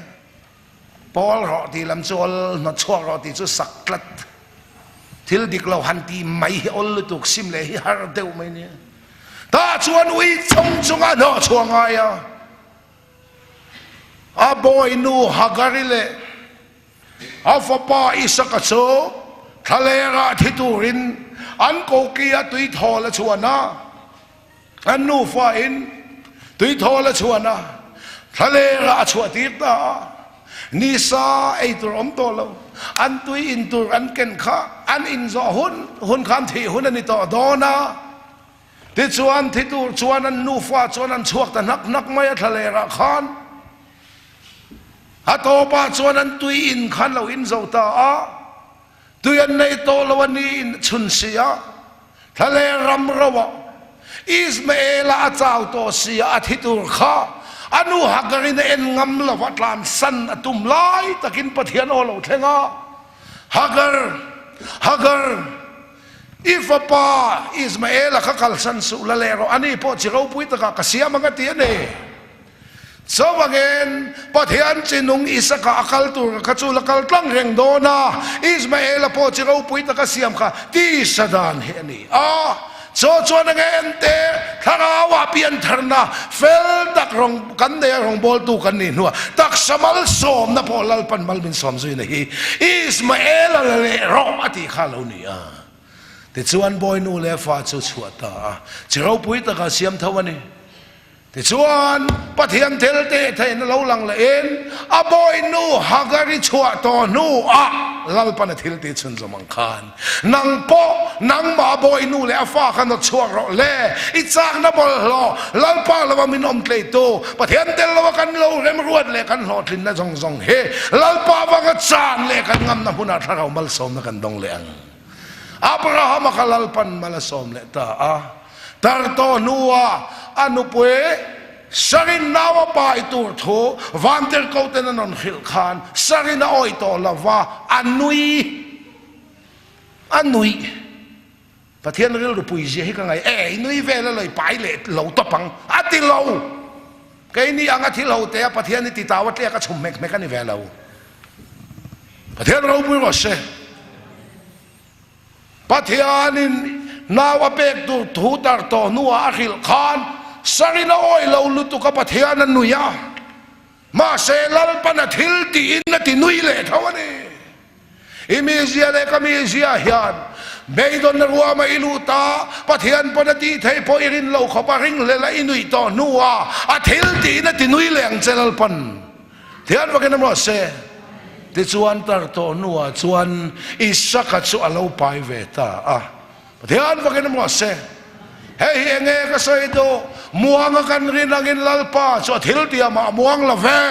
[SPEAKER 1] Pawl rawh tih lam chu awl, hnawt chhuak rawh tih chu sak tlat. Thil dik lo han ti mai hi awl lutuk, sim leh hi har deuh mai nia. Tah chuan ui chung chunga hnawh chhuah ngai a, a bawinu Hagari leh A fapa Isaka chu thlalêrah thi tûrin an kokia tuithawl a chhuan a, an nufain tuithawl a chhuan a, thlalêrah a chhuahtîr ta a. Nisa ei tûr awm tawh lo, an tui in tûr an ken kha an inzawh hun hun khan thih hun a ni tawh dâwn a. Tichuan, thi tûr chuan an nufa chuan an chhuak ta hnak hnak mai a thlalêrah khân. A tawpah chuan an tui in khan lo in zo ta a, tui an nei tawh lo a ni in chhun si a, thlaler ram ro ah Ismaela a chau tawh si a, a thi tur kha a nu Hagarin a en ngam lo va, tlansan a tum lai takin Pathian aw lo thleng a, Hagar, Hagar, i fapa Ismaela kha kalsan suh la leh rawh, ani pawh chi ropui takah ka siam ang a ti a ni. Chuvangin, Pathian chi nung Isaka a kal tur kha chu la kal tlang reng dawn a, Ismaela pawh chi ropui taka siam kha tisa dan hi a ni a. Chu chuan a nge ente thlarauah piantharna fel tak rawng kan nei a, rawngbawltu kan nih hnuah taksa malsawmna pawh Lalpan mal min sawm zuina hi Ismaela la leh rawh a tih kha a lo ni a. Tichuan bawinu leh fa chu chhuah ta a, chi ropui taka siam tho a ni. Tichuan, Pathian thil teh theihna lo lang lehin a bawihnu Hagari chhuah tawh hnuah Lalpan a thil tih chhunzawm ang khan, Nang pawh nangmah bawihnu leh a fa kha nawt chhuak rawh le, i chakna bawlhhlawh Lalpa lova min awm tleitu Pathian tel lova kan lo remruat leh kan hlawhtlinna zawng zawng hi Lalpa avanga chan leh kan ngamna hmunah thlarau malsawmna kan dawng leh ang. Abrahama kha Lalpan mal a sawm leh ta a. Tar tawh hnuah a nupui Sarin nau a pai tur thu Vantirhkoten an rawn hrilh khan Sarin a awih tawh lo va, a nui a nuih. Pathian rilru pui zia hi ka ngaih e, i nui vel a lei pai leh lo tawp ang a ti lo. Keini anga thil ho te a Pathian hi titau a tliak a chhum hmek hmek a ni ve lo. Pathian ropui rawh se. Pathianin nau a pek tur thu tar tawh hnuah a hrilh khan Sarin a awih lo lutuk a Pathian a nui a, mahse Lalpan a thil tiin a ti nui leh tho a ni. I mizia leh ka mizia hian beidawnna ruama i lut a, Pathian pawn a tih theih pawh i rin lo khawp a ringhlel a i nuih tawh hnuah a thil tiin a ti nui leh ang che Lalpan. Thian vakin a mawh se. Tichuan tar tawh hnuah chuan Isaka chu a lo pai ve ta a. Pathian vakin a mawh se. Hei hi enge ka sawi duh? Muanga kan rin angin Lalpa chu a thil tiamah a muang lo ve.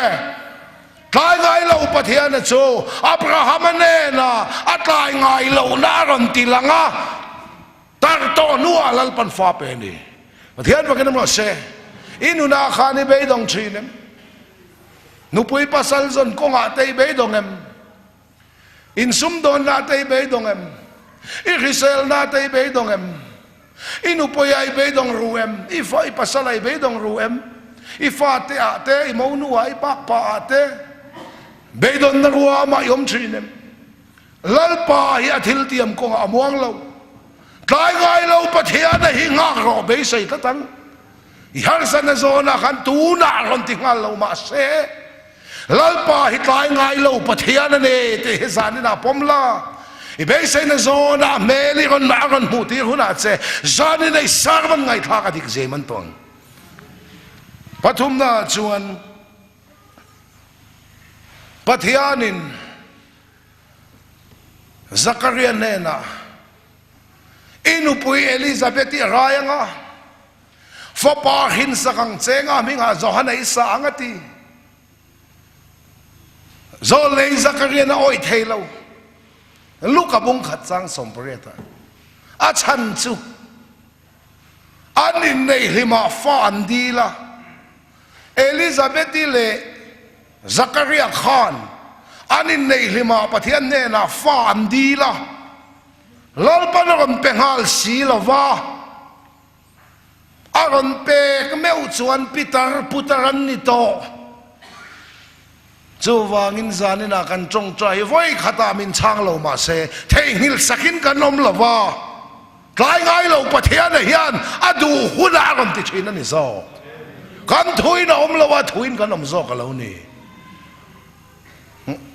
[SPEAKER 1] Tlai ngai lo Pathiana chu Abrahama nena a tlai ngai lohna a rawn ti lang a. Tar tawh hnuah Lalpan fa pe a ni. Pathian vakin a mawh se. I nunah khan i beidawng thin em? Nupui pasal zawn kawngah te i beidawng em? Insumdawnna te i beidawng em? I hriselna te i beidawng em? I nupuia i beidawng ru em? I fa i pasala i beidawng ru em? I fate ah te, i monu ah, i pakpa ah te beidawnna ruamah i awm thin em? Lalpa hi a thiltiam kawngah a muang lo. Tlai ngai lo Pathiana hi nghak rawh beisei tlat ang. I harsatna zawnah khan tunah rawn ti nghal lo mahse Lalpa hi tlai ngai lo Pathian a ni tih hi zanin ah pawm la. I beiseina zawnah hmel i rawn a rawn hmuh tir hunah che zanin a i sermon ngaihthlak a dik zem an tawn. Pathumna ah chuan Pathianin Zakaria hnenah, I nupui Elizabeth-i a rai ang a, fapa hrinsak ang che nga hmingah Johana i sa ang a ti. Zawlnei Zakarian a awih thei lo. Luka bung khat chang 18 ah a chhan chu an inneih hlimah fa an dil a, Elizabeth-i leh Zakaria khan an inneih hlimah Pathian hnenah fa an dil a, Lalpan a rawn pe nghal si lo va, a rawn pek meuh chuan pitar putar an ni tawh. Chuvangin zaninah kan tawngtai hi vawi khatah min chhang lo mah se, theihnghilh sakin kan awm lo va, Tlai ngai lo Pathiana hian a duh hunah a rawn ti thin a ni zawk. Kan thuin a awm lo a, thuin kan awm zawk a lo ni.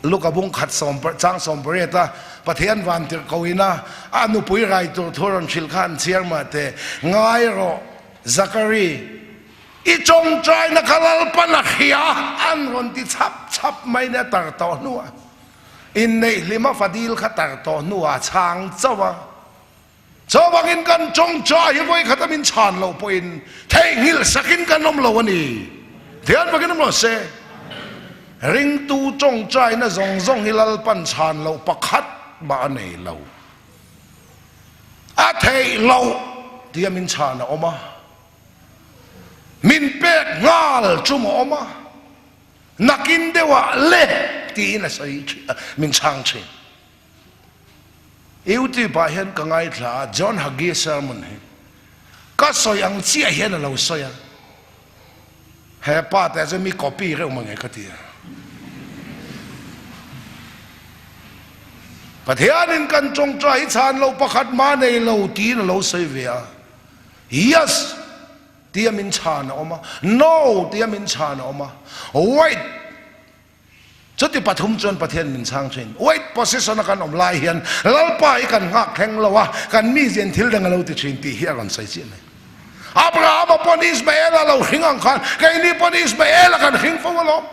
[SPEAKER 1] Luka bung khat sawm chang 18 a Pathian van tirh ko ina a nupui rai tur thu a rawn hrilh kha an chhiar mah teh. Ngai rawh Zakari, i tawngtaina kha Lalpan a hria an rawn ti chhap chhap mai nia tar tawh hnuah. Inneih hlima fadil kha tar tawh hnuah a chhang chauh a. Chuvangin kan tawngtai hi vawikhat a min chhan loh pawhin theihnghilh sakin kan awm lo a ni. Thian vakin awm rawh se. Ringtu tawngtaina zawng zawng hi Lalpan chhan loh pakhat mah a nei lo. A theih loh tia min chhan a awm a. Min pek nghal chu maw awm a. Nakin deuhah le tiin a sawi thin, min chhang thin. YouTube ah hian ka ngaithla a, John Hagee sermon hi ka sawi ang chiah hian a lo sawi a. He pa te chu mi copy reuh mange ka ti a. Pathianin kan tawngtai hi chhan lo pakhat mah nei lo tiin a lo sawi ve a. Yes tia min chhan a awm a, No tia min chhan a awm a, Wait Chuti pathum chuan Pathian min chhang thin. Wait position a kan awm lai hian Lalpa hi kan nghak thleng lo a, kan mi zian thil dang a lo ti thin tih hi a rawn sawi chiah mai. Abrahama pawn Ismaela lo hring ang khan keini pawn Ismaela kan hring fo alawm.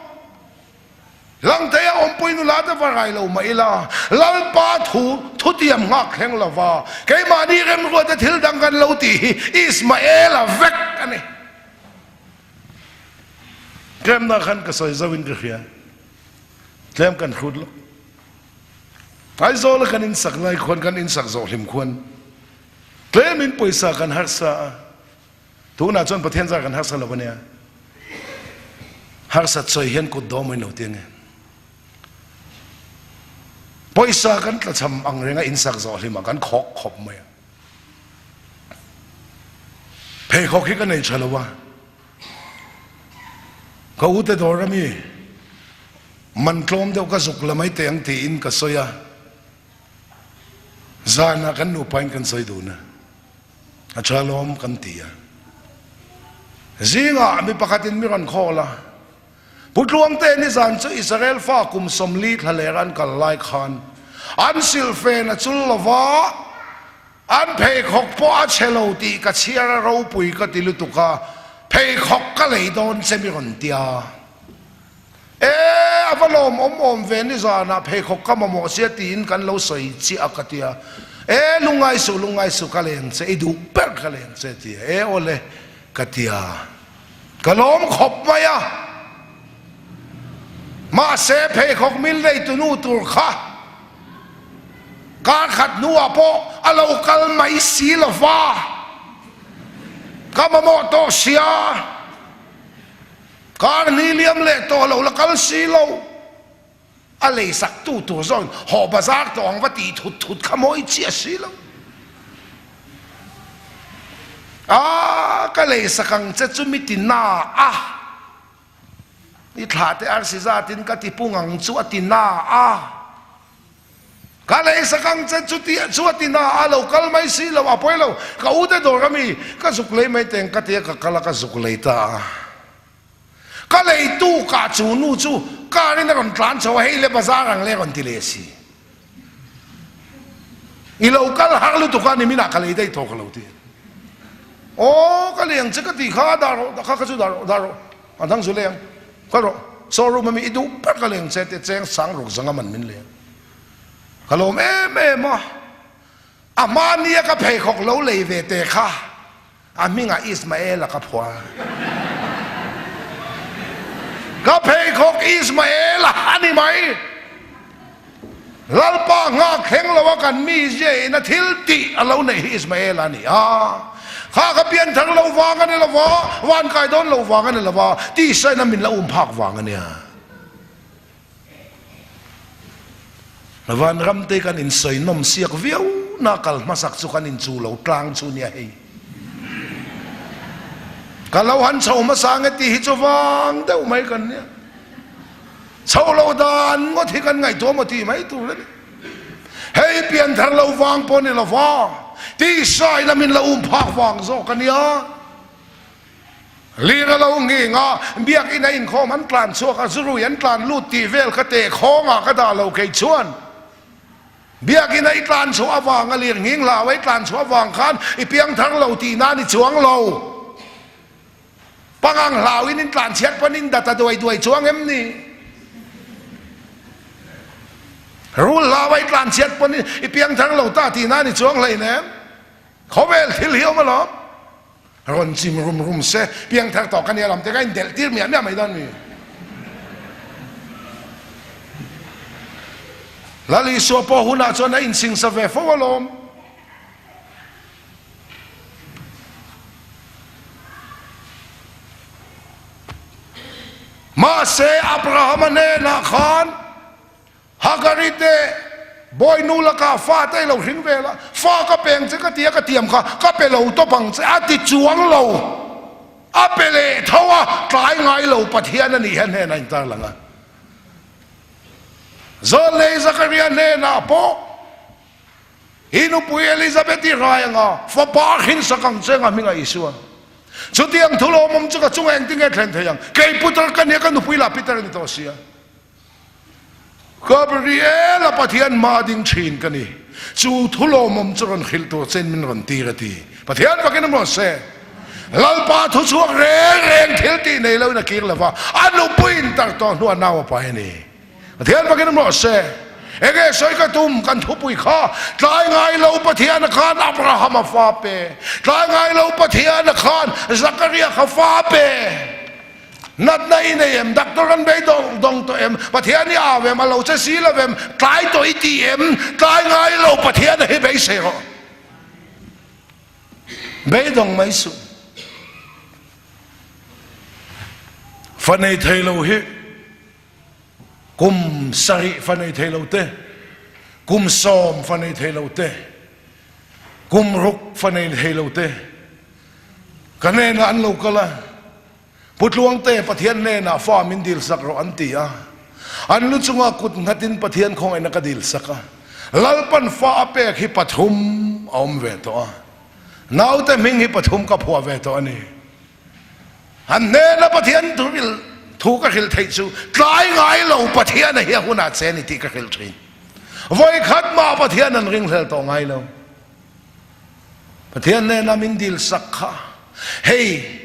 [SPEAKER 1] Langthei a awmpui nula te va rai lo mah ila, Lalpa thu thutiam nghak thleng lova keimahni remruate thil dang kan lo tih hi Ismaela vek a ni. Tlemna khan ka sawi zo in ka hria. Tlem kan hrut lo. Aizawl a kan insak lai khuan kan insak zawh hlim khuan tlem in pawisa kan harsa a. Tunah chuan Pathian zar kan harsa lo ania. Harsat sawi hian kut dawm in lo ti ange. Pawisa kan tlachham ang renga insak zawh hlim a kan khawk khawp mai a. Pheikhawk hi ka nei tha lo a, ka u te dawr ami man tlawm deuh ka zuk la mai teh ang tiin ka sawi a, zanah kan nupa in kan sawi dun a, a tha lawm kan ti a. Zingah mi pakhatin mi rawn call a, Pu Tluangte nizan chu Israel fa kum 40 thla ler an kal lai khan an silhfen a chul lova, an pheikhawk pawh a chhe lo tih ka chhiar a ropui ka ti lutuk a, pheikhawk ka lei dawn che mi rawn tia. E, a va lawm awm awm ve nizanah pheikhawk ka mamawh sia tiin kan lo sawi chiah a ka tia. E, lungngai suh, lungngai suh ka leng che, i duh ber ka leng che tia. E awle ka tia. Ka lawm khawp mai a, mahse pheikhawk mil neitu nu tur kha kar khat hnuah pawh a lo kal mai si lo va, ka mamawh tawh sia, kar hnih liam leh tawh lo la kal si lo. A lei sak tu tur zawng haw bazar tawh ang va tih thut thut kha mawi chiah si lo. A ka lei sak ang che chu mi ti na a, i thlah te arsi zat in ka ti pung ang chu a ti na a, ka lei sak ang che chu ti chu a ti na a, lo kal mai si lo, a pawi lo, ka u te dawr ami ka zuk lei mai teng ka ti a ka kal a ka zuk lei ta a. Ka leitu kah chu nu chu car in a rawn tlan chho a, hei le bazar ang le a rawn ti leh si. I lo kal har lutuk a niminah ka lei daih tawh ka lo ti. Aw ka leng che ka ti kha dah rawh dah kha kha chu dah rawh dah rawh a dang zu leng kal rawh showroom ami i duh ber ka leng che te cheng sang ruk zanga man min leng. Ka lawm em em a, a hmania ka pheikhawk lo lei ve te kha. A hmingah Ismaela ka phuah. Ka pheikhawk Ismaela a ni mai. Lalpa nghak thleng lo a kan mi ziain a thil tih a lo neih hi Ismaela a ni a. Kha ka pianthar lo vang a ni lo va, van kai dawn lo vang a ni lo va, tisaina min la um phak vang a nia. Vanram te kan insawi nawm siak viau na kal hmasak chu kan inchu lo tlang chu nia hei. Ka lo han chho hmasa nge tih hi chu vang deuh mai kan nia. Chho lo dan ngawt hi kan ngaihtuah maw tih mai tur a ni. Hei pianthar lo vang pawh ni lova, tisa in a min lo um phak vang zawk a nia. Lir a lo nghing a, biakinn a inkhawm an tlan chhuak a, zurui an tlan lut tih vel kha teh khawngah ka dah lo kei chuan. Biakinn a i tlan chhuah avanga lir nghing hlau a i tlan chhuah avang khan i piang thar lo tih nan i chuang lo. Pangang hlauin in tlan chhiat pawn in dat a duai duai chuang em ni? Rul hlau a i tlan chhiat pawn i piang thar lo ta tih nan i chuang hleinem. Khawvel thil hi awm alawm. Rawn chim rum rum se, piangthar tawh ka nia lam te ka indelh tir miah miah mai dawn mi. Lal Isua pawh hunah chuan a insingsa ve fo alawm. Mahse Abrahama hnenah khan Hagari te Bawinu lakah fa te i lo hring vel a, fa ka peng che ka ti a ka tiam kha ka pe lo tawp ang che a ti chuang lo. A pe leh tho a, tlai ngai lo Pathian a nih hian hnenah in tarlang a. Zawlnei Zakaria hnenah pawh i nupui Elizabeth-i rai anga fapa a hrinsak ang che anga hmingah Isua. Chutiang thu lawmawm chu ka chungah engtin nge thlen thei ang? Kei putar ka nia, ka nupui lah pitar a ni tawh sia. Gabriel-a Pathian hma ding thin ka ni. Chu thu lawmawm chu rawn hrilh tur chein min rawn tir a ti. Pathian fakin awm rawh se. Lalpa thu chhuak reng reng thil tih nei loin a kir lova, a nupuiin tar tawh hnuah nau a pai a ni. Pathian fakin awm rawh se. Enge sawi ka tum kan thupui kha tlai ngai lo Pathian a khan Abraham a fa pe. Tlai ngai lo Pathian a khan Zakaria kha fa pe. Natna i nei em? Doctor an bei dawng dawng tawh em? Pathian i au em? A lo che si lo em? Tlai tawh i ti em? Tlai ngai lo Pathian a hi beisei rawh. Beidawng mai suh. Fa nei thei lo hi kum sarih fa nei thei lo te, kum sawm fa nei thei lo te, kum ruk fa nei thei lo te ka hnenah an lo kal a. Pu Tluangte, Pathian hnenah fa min dilsak rawh an ti a. An lu chungah kut nghatin Pathian khawngaihna ka dilsak a. Lalpan fa a pek hi pathum a awm ve tawh a. Naute hming hi pathum ka phuah ve tawh a ni. An hnena Pathian thu hrilh thu ka hrilh theih chu tlai ngai lo Pathian a hi a hunah che a ni tih ka hrilh thin. Vawikhat mah Pathian an ringhlel tawh ngai lo. Pathian hnena min dilsak kha hei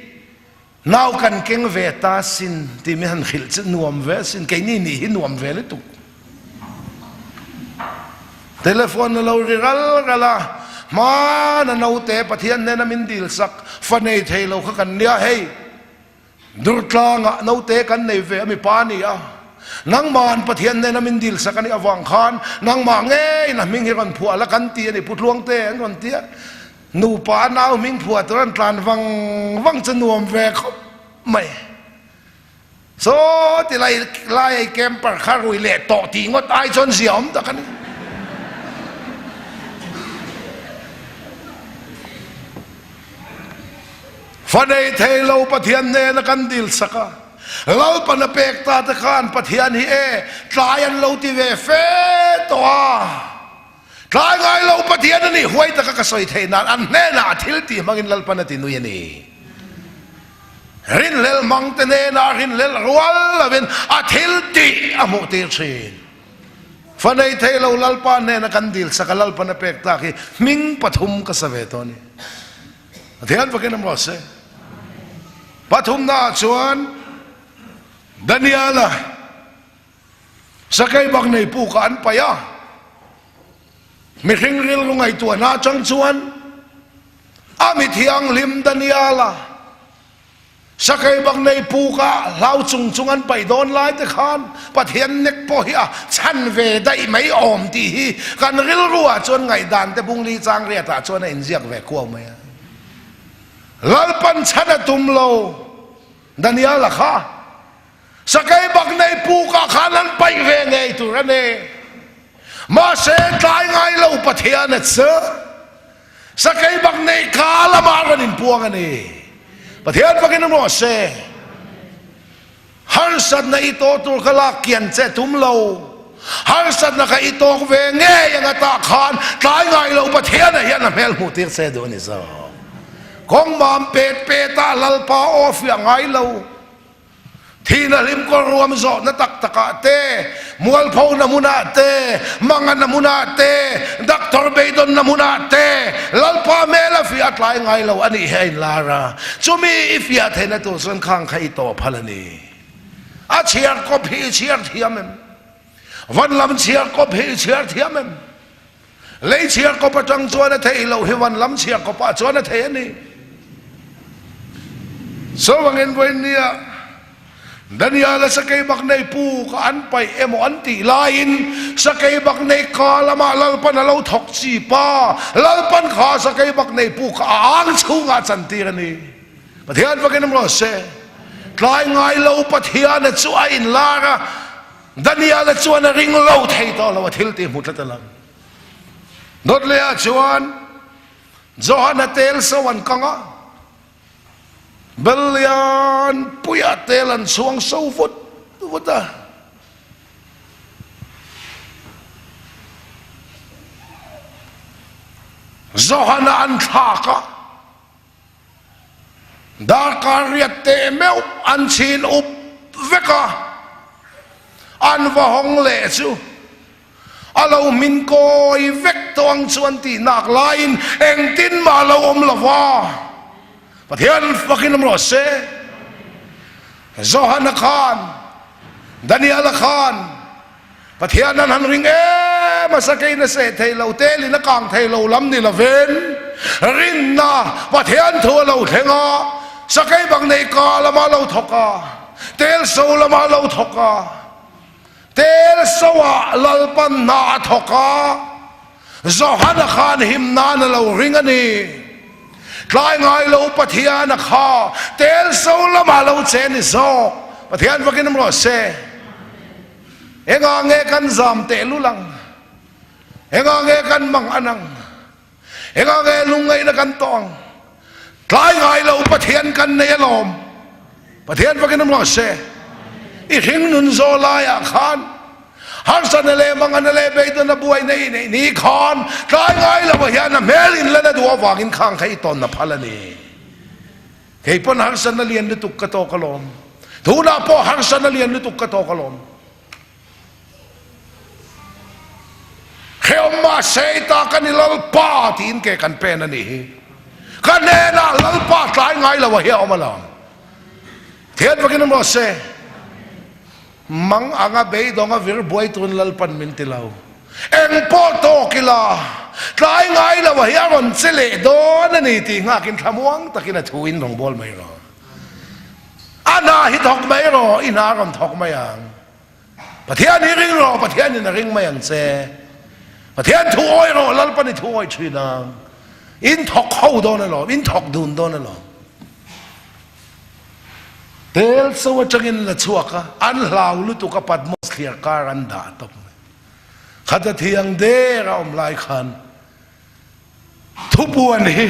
[SPEAKER 1] nau kan keng ve ta sin tih min han hrilh chu nuam ve sin keini nih hi nuam ve lutuk. Telephone a lo ri ral ral a, hmana naute Pathian hnena min dilsak fa nei thei lo kha kan nia hei. Durtlangah naute kan nei ve a mipa a ni a, nangma'n Pathian nena min dilsak a nih avang khan nangmah ngeiin a hming hi rawn phuah la kan ti a ni, Pu Tluangte an rawn ti a, nupa a nau hming phuah tur an tlan vang vang chu nuam ve khawp mai. Saw ti lai lai ei camper kha rui leh tawh tih ngawt ai chuan zia awm tak a ni. Fa nei thei lo Pathian hnena kan dil sak a, Lalpan a pek ta te khan Pathian hi e tlai an lo ti ve fe tawh a, tlai ngai lo Pathian a nih huai taka ka sawi theih nan an hnenah a thil tih hmangin Lalpan a ti nui a ni. Rinhlelh hmang te hnenah rinhlelh rual lovin a thil tih a hmuh tir thin. Fa nei thei lo Lalpa hnena kan dil sak a Lalpan a pek tak hi hming pathum ka sa ve tawh a ni. Pathian fakin a maw se. Pathumna ah chuan Daniela sakei bak nei puk ah an paih a, mihring rilru ngaihtuahna atang chuan a mi thianghlim Daniela Sakei bak nei puk ah hlau chung chung an paih dawn lai te khan Pathian nek pawh hi a chhan ve daih mai awm tih hi kan rilru ah chuan ngaihdan te bungli chang riat ah chuan a inziak ve kuau mai a. Lalpan chhan a tum lo Daniel-a kha sakei bak nei puk ah khan an paih ve ngei tur a ni. Mahse tlai ngai lo Pathian a chu. Sakei bak nei ka lamah rawn inpuang a ni. Pathian fakin awm rawh se. Harsatna i tawh tur kha lak kian che tum lo. Harsatna kha i tawk ve ngei anga tah khan tlai ngai lo Pathiana hian a hmel hmuh tir che duh a ni zawk. Kawng mam pet pet ah Lalpa aw fiah ngai lo. Thihna hlimkawr ruam zawhna tak takah te, mualphona hmunah te, manganna hmunah te, doctor beidawnna hmunah te, Lalpa hmel a fiah a tlai ngai lo a nih hi a inlar a. Chumi i fiah theihna tur chuan khang kha i tawh phal a ni. A chhiar kawp hi i chhiar thiam em? Van lam chhiar kawp hi i chhiar thiam em? Lei chhiar kawp atang chuan a theih loh hi van lam chhiar kawpah chuan a thei a ni. Chuvangin vawinia Daniela sakei bak nei puk a an paih emaw an tih laiin sakei bak nei ka lamah Lalpan a lo thawk chi pa, Lalpan kha sakei bak nei puk kha a ang chhungah a chantir a ni. Pathian fakin awm rawh se. Tlai ngai lo Pathiana chu a inlar a. Daniela chuan a ring lo thei tawh lo, a thil tih hmu tlat a lang. Dawtlea chuan Johana tel so an kang a. Bel lian puiah tel an chhuang so vut vut a. Johana an thlak a, darkar riat teh meuh an chhin up vek a, an va hawng leh chu a lo hmin kawi vek tawh ang chu an tih nak laiin engtin mah a lo awm lo va, Pathian fakin awm rawh se. Johana khan, Daniela khan Pathian an han ring em a, sakeiin a seh thei lo, telin a kang thei lo lam ni lovin rinna Pathian thu a lo thleng a, sakei bang nei ka lamah a lo thawk a, tel so lamah a lo thawk a, tel soah Lalpan hna a thawk a. Johana khan him nan a lo ring a ni. Tlai ngai lo Pathian a kha tel so lamah lo che ni zawk. Pathian vakin awm rawh se. Engah nge kan zam tehlul ang? Engah nge kan mang an ang? Engah nge lungngaihna kan tawh ang? Tlai ngai lo Pathian kan nei alawm. Pathian fakin awm rawh se. I hringnun zaw laiah khan harsatna leh mangana leh beidawnna buaina i neih ni khan tlai ngai lo hian a hmel in lana duh avangin khang kha i tawnna phal a ni. Kei pawn harsatna lian lutuk ka tawk alawm. Tunah pawh harsatna lian lutuk ka tawk alawm. Hrehawm mahse i ta ka ni Lalpa tiin ke kan pen a nih hi. Ka hnenah Lalpa tlai ngai lo a hi a awm alawm. Thian vakin awm rawh se. Mang anga beidawng a vir buai turin Lalpan min ti lo. Eng pawh tawk ila tlai ngai lo a hi a rawn che leh dawn a ni tih nghakin thlamuang takin a thu in rawn bawl mai rawh. A hna hi thawk mai rawh, i hna a rawn thawk mai ang. Pathian hi ring rawh, Pathianin a ring mai ang che. Pathian thu awi rawh, Lalpan i thu awi thin ang. In thawk ho dawn alawm, in thawk dun dawn alawm. Tel so atangin la chhuak a, an hlau lutuk a Patmos thliar kar an dah tawp mai. Khata thiang der a awm lai khan thupuan hi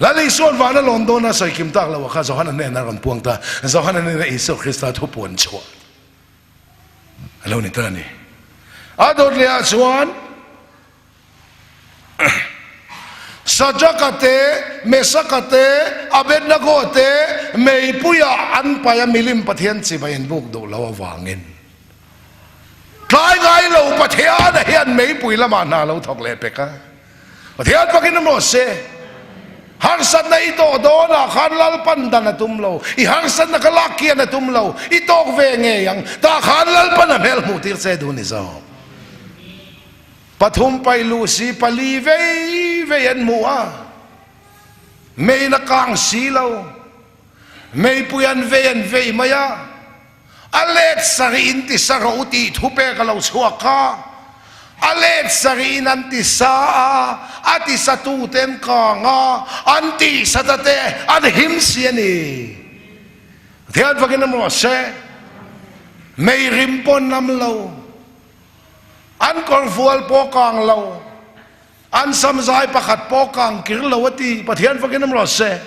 [SPEAKER 1] Lal Isua'n vana lawn dawna sawi kim tak lo a kha Johana hnenah a rawn puang ta. Johana hnenah Isua Krista thu puan chhuah a lo ni ta a ni. A dawt leh ah chuan Sadraka te, Mesaka te, Abednego te meipuiah an paih a milim Pathian chibai an buk duh lo avangin tlai ngai lo Pathiana hian meipui lamah hna lo thawk leh pek a. Pathian fakin awm rawh se. Harsatna i tawh dawnah khan Lalpan dan a tum lo. I harsatna kha lak kian a tum lo. I tawk ve ngei ang. Tah khan Lalpan a hmel hmuh tir che duh ni zawk. Pathum pai luh si pali vei vei an hmu a. Mein a kang si lo. Meipui an vei an vei mai a. A let sarih in ti sa rawh u tih thupek a lo chhuak a, a let sarih in an ti sa a, a ti satu te an kang a, an tih sata te an him si a ni. Pathian fakin a maw se, mei rim pawh an lam lo, an kawrfual pawh kang lo, An samzai pakhat pawh kang kir lo a ti. Pathian fakin awm rawh se.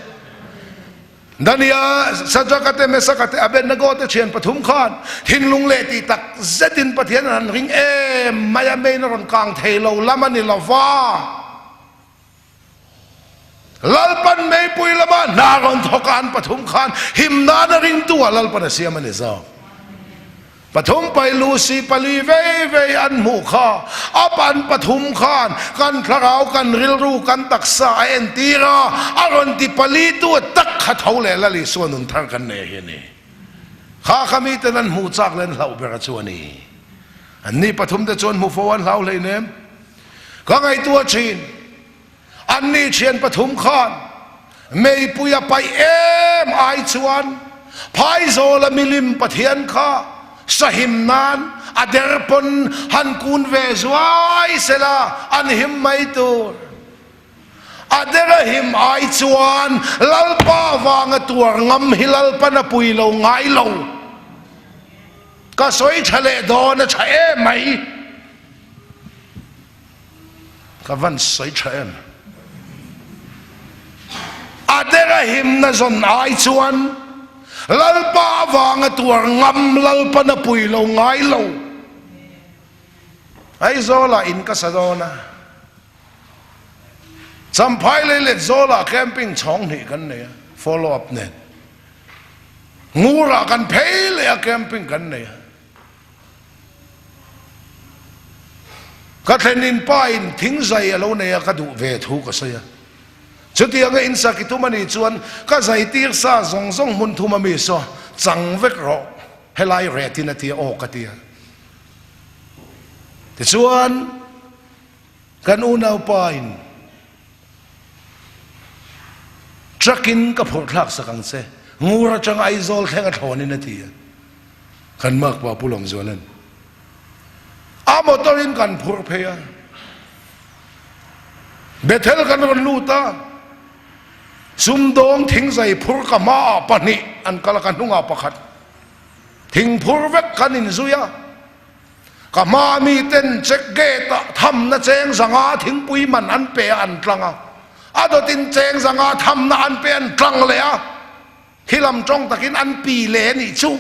[SPEAKER 1] Dania, Sadraka te, Mesaka te, Abednego te thian pathum khan thinlung leh tih tak zetin Pathian an han ring em mai a, main a rawn kang thei lo lam a ni lo va. Lalpan meipui lama hna rawn thawk a an pathum khan him nana ringtu ah Lalpan a siam a ni zawk. Pathum pai Lucy pali vei vei an hmuh kha a pan pathum khan kan thlarau kan rilru kan taksa a entir a, a rawn ti pali tu tak kha tho leh Lal Isua nun thar kan nei hi a ni. Kha kha miten an hmuh chak leh an hlauh ber a chu a ni. Anni pathum te chuan hmu fo an hlau hleinem. Ka ngaihtuah thin. Anni thian pathum khan meipui a paih em ai chuan Phaizawla milim Pathian kha sahim nan a der pawn han kun ve zuai sela an him mai tur. A der a him ai chuan Lalpa vanga tuar ngam hi Lalpan a pui lo ngai lo. Ka sawi tha leh dawn a tha em mai. Ka van sawi tha em? A dera. dera himna zawn ai chuan Lalpa avanga tuar ngam Lalpan a pui lo ngai lo. Aizawlah in ka sa dawn a, Champhai lei let zawlah camping chhawng hnih kan nei a, follow up nen. Ngurah kan phei leh a camping kan nei a. Ka thlen in pa in thing zai a lo nei a ka duh ve thu ka sawi a. Chutiang a insak i tum a nih chuan ka zai tir sa zawng zawng hmun thum a mi saw chang vek rawh helai ret in a tia aw ka tia. Tichuan kan unaupa in Truck in ka phurh thlak sak ang che, Ngur atanga Aizawl thleng a thlawn in a ti a. Kan makpa Pu Lawmzuala'n a motor in kan phurh phei a. Bethel kan rawn lut a, sumdawng thingzai phur ka hmaah pahnih an kal a, ka hnungah pakhat. Thing phur vek kan inzui a. Ka hma miten check gate ah thamna cheng zanga thingpui man an pe a an tlang a, a dawtin cheng zanga thamna an pe an tlang leh a, khi lam tawng takin an pi leh a nih chu.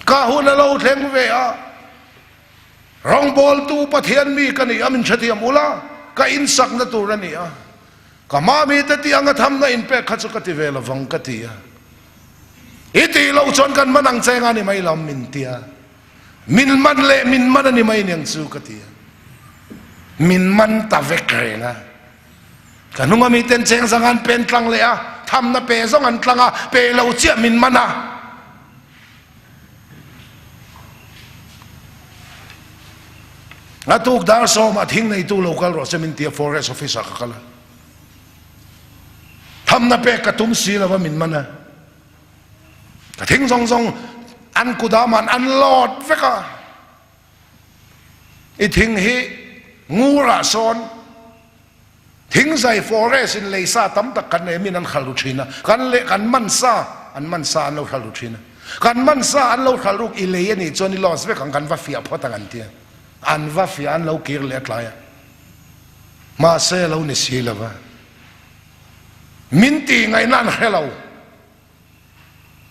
[SPEAKER 1] Ka hun a lo thleng ve a, rawngbawltu Pathian mi ka ni a, min hrethiam ula, ka insakna tur a ni a, ka hma mite tih anga thamna inpek kha chu ka ti ve lovang ka ti a. I tih loh chuan kan man ang che nga ni mai lam min tia. Min man leh min man a ni mai niang chu ka ti a. Min man ta vek reng a. Ka hnunga mi ten cheng zang an pen tlang leh a, thamna pe zawng an tlang a, pe lo chiah min man a. A tuk dar sawmah thing neitu lo kal rawh se min tia forest office ah ka kal a. Thamna pek ka tum si lova min man a, ka thing zawng zawng an kut-ah man an lawt vek a, i thing hi ngurah sawn thingzai forest in lei sa tam tak kan nei a min an hral ru thin a, kan leh kan man sa an man sa an lo hral ru thin a, kan man sa an lo hral ruk i lei a nih chuan i loss vek ang kan va fiah phawt ang an ti a, an va fiah an lo kir leh a tlai a. Mahse lo ni si lo va, min tih ngaihna an hre lo.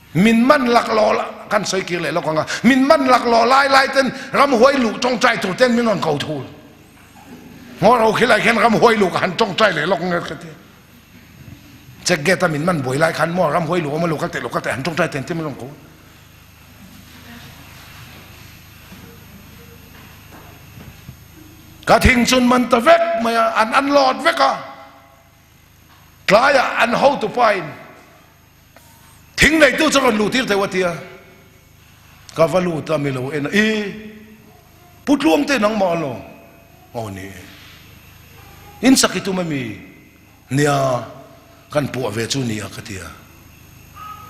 [SPEAKER 1] Min man laklawh kan sawi kir leh lawk ang a, min man laklawh lai lai ten ramhuai luh tawngtai tur ten min rawn ko thul. Ngaw ro khilai khian ramhuai luh ka han tawngtai leh lawk nge ka ti. Check gate a min man buai lai khan maw ramhuai luh awm a lo kal teh lo kal teh han tawngtai ten te min rawn ko. Ka thing chun man ta vek mai a, an an lawt vek a. Tlaiah an hotupa in thing neitu chu rawn luh tir thei a tia. Ka va lut a mi lo en a, I Pu Tluangte nangmah alaw? Aw ni e. In sak i tum ami? Nia, kan puah ve chu nia ka ti a.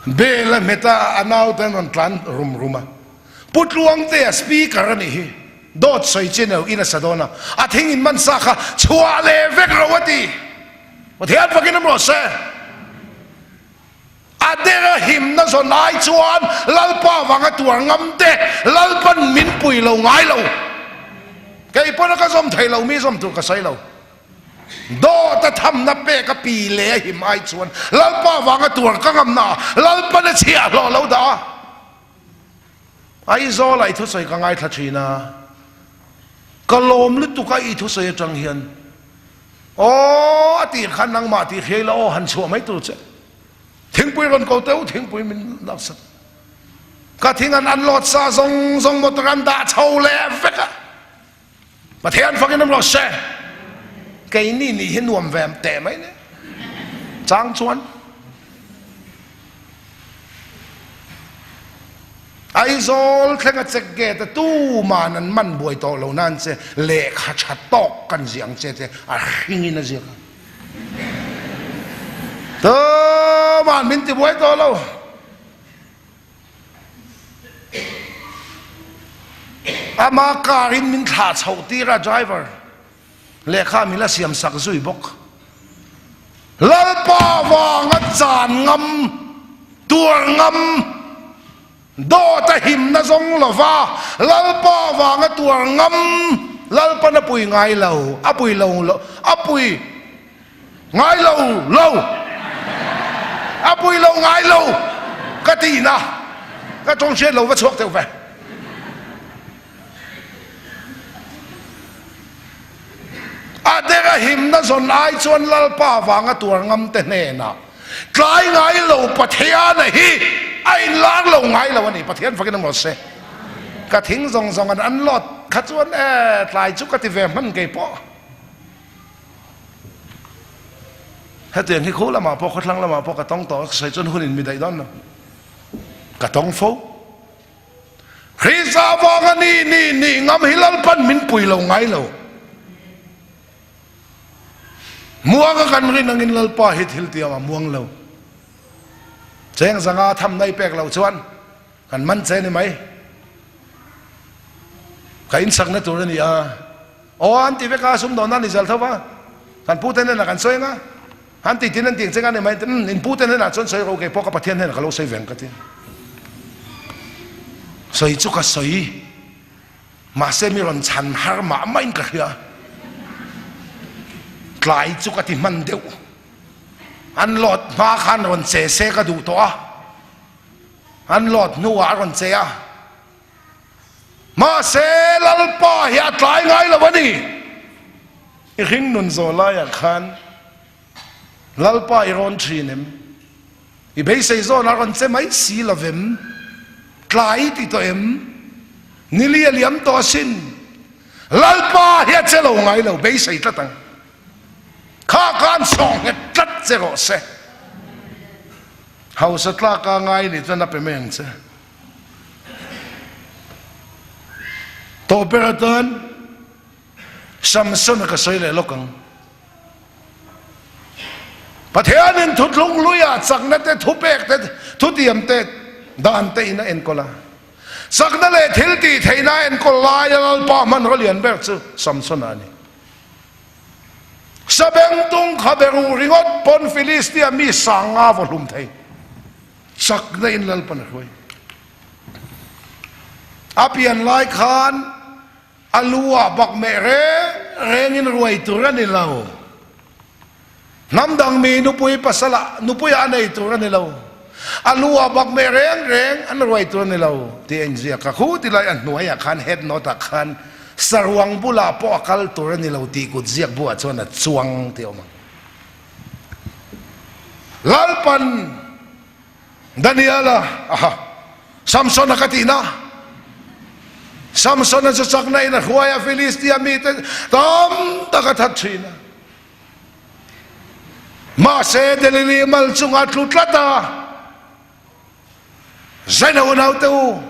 [SPEAKER 1] Bell a hmet a, a naute an rawn tlan rum rum a. Pu Tluangtea speaker a nih hi, dawt sawi chi neu in a sa dawn a, a thing in man sa kha chhuah leh vek ro a ti. Pathian fakin awm rawh se. A dera himna zawn ai chuan Lalpa vanga tuar ngam te Lalpan min pui lo ngai lo. Kei pawn a ka zawm thei lo, mi zawm tur ka sawi lo. Dawt a thamna pek a pi leh a him ai chuan Lalpa vanga tuar ka ngamna ah Lalpan a chhiahhlawh lo dah a. Aizawl ah i thusawi ka ngaithla thin a, ka lawm lutuk a i thusawi atang hian aw a tih khan nangmah tih hriai la aw han chhuah mai tur che. Thingpui rawn ko teh u, thingpui min laksak. Ka thing an unload sa zawng zawng motor an dah chho leh vek a. Pathian fakin awm rawh se. Keini nih hi nuam ve teh mai ne. Chang chuan Aizawl thlenga check gate a tuman an man buai tawh lo nan che lehkha tha tawk kan ziah ang che te a hringin a ziak a. Tuman min ti buai tawh lo. Ama car in min thlah chhoh tir a driver lehkha min la siam sak zui bawk. Lalpa vanga chan ngam, tuar ngam, dawt a himna zawng lova Lalpa vanga tuar ngam, Lalpan a pui ngai lo, a pui lo, a pui. Ngai lo lo. A pui lo ngai lo ka tihna ka tawng hriat lo va chhuak deuh ve. A dera himna zawn ai chuan Lalpa vanga tuar ngam te hnenah tlai ngai lo Pathiana hi a inlar lo ngai lo a ni. Pathian fakin a maw se. Ka thing zawng zawng an unload kha chuan e tlai chu ka ti ve hman kei pawh. Hetiang hi khu lamah pawh khawthlang lamah pawh ka tawng tawh a, ka sawi chuan hun in mi daih dawn lo. Ka tawng fo. Krista vanga ni ni ni ngam hi Lalpan min pui lo ngai lo. Muanga kan rin angin Lalpa hi thil tiang a muang lo. Cheng zanga tham nai pek lo chuan kan man che ni mai. Ka in sakna tur a ni a. Aw an ti vek a sumdawn a ni zel tho va. Kan pute hnenah kan sawi anga. An ti tin an ti ang che nga ni mai umm in pute hnenah chuan sawi ro kei pawh ka Pathian hnenah ka lo sawi ve ang ka ti. Sawi chu ka sawi mahse mi rawn chhan har mah mah in ka hria. Tlai chu ka ti hman deuh. An lawt hma khan rawn che se ka duh tawh a. An lawt hnuah a rawn che a. Mahse Lalpa hi a tlai ngai lo a ni. I hringnun zawh laiah khan Lalpa i rawn thin em? I beisei zawnah rawn che mai si lo vem? Tlai i ti tawh em? Nili a liam tawh asin. Lalpa hi a che lo ngai lo, beisei tlat ang. Kha khan sawh nghet tlat che rawh se. Hausa tlaka ngai nih chuan a pe mai ang che. Tawh ber atan Samson-a ka sawi leh lawk ang. Pathianin thuthlung luia chakna te, thupek te, thutiam te, dan te in a enkawl a. Chakna leh thil tih theihna a enkawl laia Lalpa hmanraw lian ber chu Samson-a a ni. Sabengtung kha beruh ringawt pawn Filistia mi sanga vaw hlum thei. Chakna in Lalpan a hruai. A pian lai khan a lu ah bak meh reng reng in ruai tur a ni lo. Hnam dang mi nupui pasal ah nupui ah a nei tur a ni lo. A lu ah bak meh reng reng an ruai tur a ni lo tih a inziak a. Khu ti lai a hnuai ah khan head note ah khan saruang bulah pawh a kal tur a ni lo tih kut ziak buah chuan a chuang tih a awm ang. Lalpan Daniela aha Samsona ka tihna Samsona chu chakna in a hruai a Filistia mite tam tak a that thin a mahse Delili mal chungah tlu tlat a Zaina unaute u,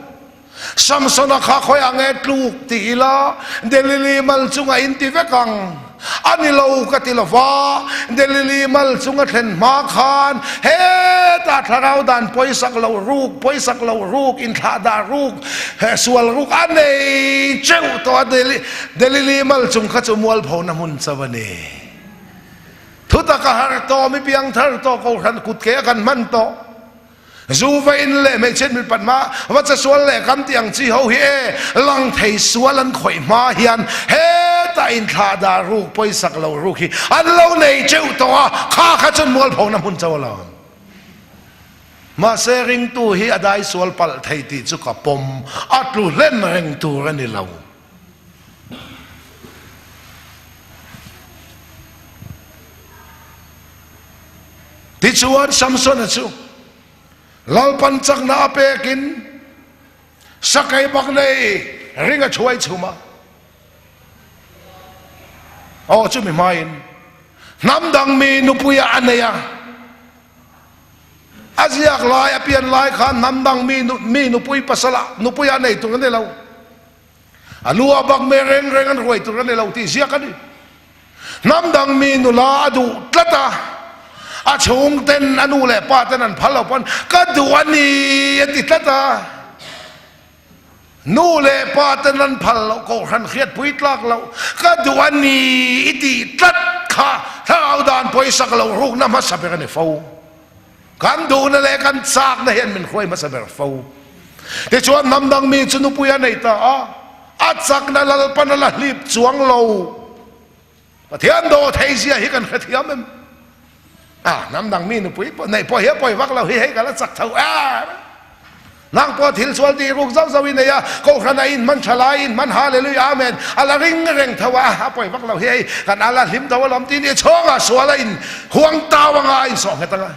[SPEAKER 1] Samsona kha khawiah nge tluk ti ila, Delili mal chunga in ti vek ang. A ni lo ka ti lova, Delili mal chunga thlen hma khan hetah thlarau dan pawisak loh ruk, pawisak loh ruk, inthlah dah ruk, sual ruk a nei teuh tawh a, Delili mal chung kha chu mualphona hmun chauh a ni. Thutak a har tawh, mi piangthar tawh, kohhran kut ke a kan hman tawh. Zu va in leh hmeichhiat mipat hma va che sual leh kan tih ang chi ho hi e lang thei sual an khawih hma hian hetah inthlah dah ruk pawisak lo ruk hi an lo nei teuh tawh a, kha kha chuan mualphona hmun cho alawm. Mahse ringtu hi a dai sual palh thei tih chu ka pawm, a tlu hlen reng tur a ni lo. Tichuan Samsona chu Lalpan chakna a pekin sakei bak nei ring a thuai chhum a. Aw chumi hmain hnam dang mi nupuia a nei a. A ziak lai a pian lai khan hnam dang mi mi nupui pasala nupuia a nei tur a ni lo. A lu a bak mai reng reng an ruai tur a ni lo tih ziak a ni. Hnam dang mi nula a duh tlat a, a chhung ten a nu leh pa ten an phal lo pawn ka duh a ni a ti tlat a. Nu leh pa ten an phal loh kohhran hriat pui tlak loh ka duh a ni i tih tlat kha thlarau dan pawisak loh rukna hmasa ber a ni fo. Kan duhna leh kan chakna hian min hruai hmasa ber fo. Tichuan hnam dang mi chu nupui a nei ta a, a chakna Lalpan a la hlip chuang lo. Pathian dawh theih zia hi kan hrethiam em?
[SPEAKER 3] A hnam dang mi nupui pawh neih pawh hi a pawi vak lo hi hei ka la chak tho em. Nang pawh thil sual tih ruk zauh zauh i nei a, Kohhran a inhman tha lai, inhman Hallelujah Amen a la ring reng tho a, a pawi vak lo hi hei kan a la hlim tho alawm tin i chhawngah sual a in huang tau anga a insawh nghet anga.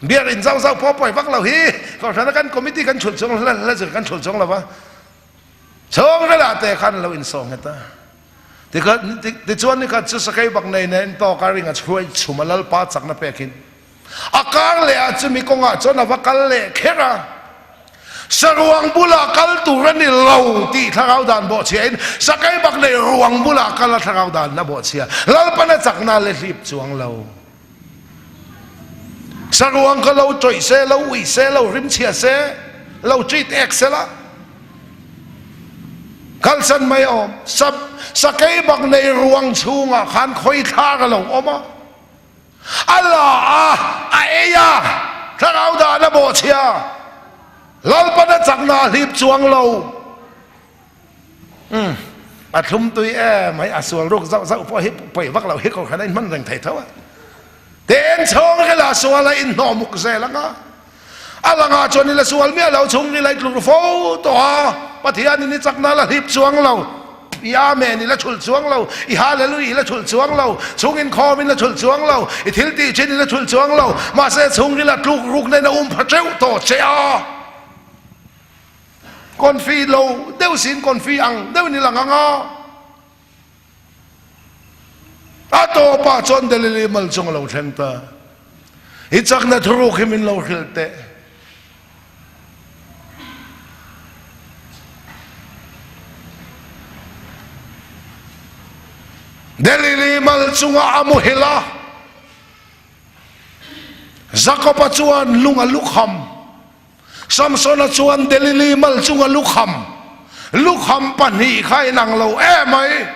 [SPEAKER 3] Beer in zauh zauh pawh a pawi vak lo hi Kohhran a kan committee kan chhulh chuang hla zir kan chhulh chuang lo va, chhawng relah te khan a lo insawh nghet a. Tichuan nikhat chu sakei bak nei nen tawk a ring a chhuai chhum a Lalpa chakna pekin a kar leh a chumi kawngah chuan a va kal leh kher a. Saruang bulah kal tur a ni lo tih thlarau dan bawhchhia in sakei bak nei ruang bulah kal a thlarau dan a bawhchhia. Lalpan a chakna le hlip chuang lo. Saruang kha lo tawih se, lo uih se, lo rimchhia se, lo treat ek se la, kalsan mai a awm. Sakei bak nei ruang chhungah khan khawi thlar a lo awm a, a la a, a ei a, thlarau dan a bawhchhia, Lalpan a chakna a hlip chuang lo. Umm a thlum tui em mai a sual ruk zauh zauh pawh hi pawi vak loh hi kohhran a inhman reng thei tho a. Ten chhawng rila sual a inhnawh muk zel ang a, a langah chuan i la sual miah lo chhung rila i tlur fo tawh a, Pathianin i chakna a la hlip chuang lo, i Amen i la chhulh chuang lo, i Hallelui i la chhulh chuang lo, chhung inkhawm in la chhulh chuang lo, i thil tih thin i la chhulh chuang lo, mahse chhung rila tluk rukna in a um pha teuh tawh che a. Confi lo deuh siin confi ang deuhin i lang ang a. A tawpah chuan Delili mal chung a lo thleng ta. I chakna thuruk hi min lo hrilh teh. Delili mal chungah a muhil a. Jakoba chuan lung a lukham. Samsona chuan Delili mal chunga lukham, lukham pahnih kha inang lo em mai.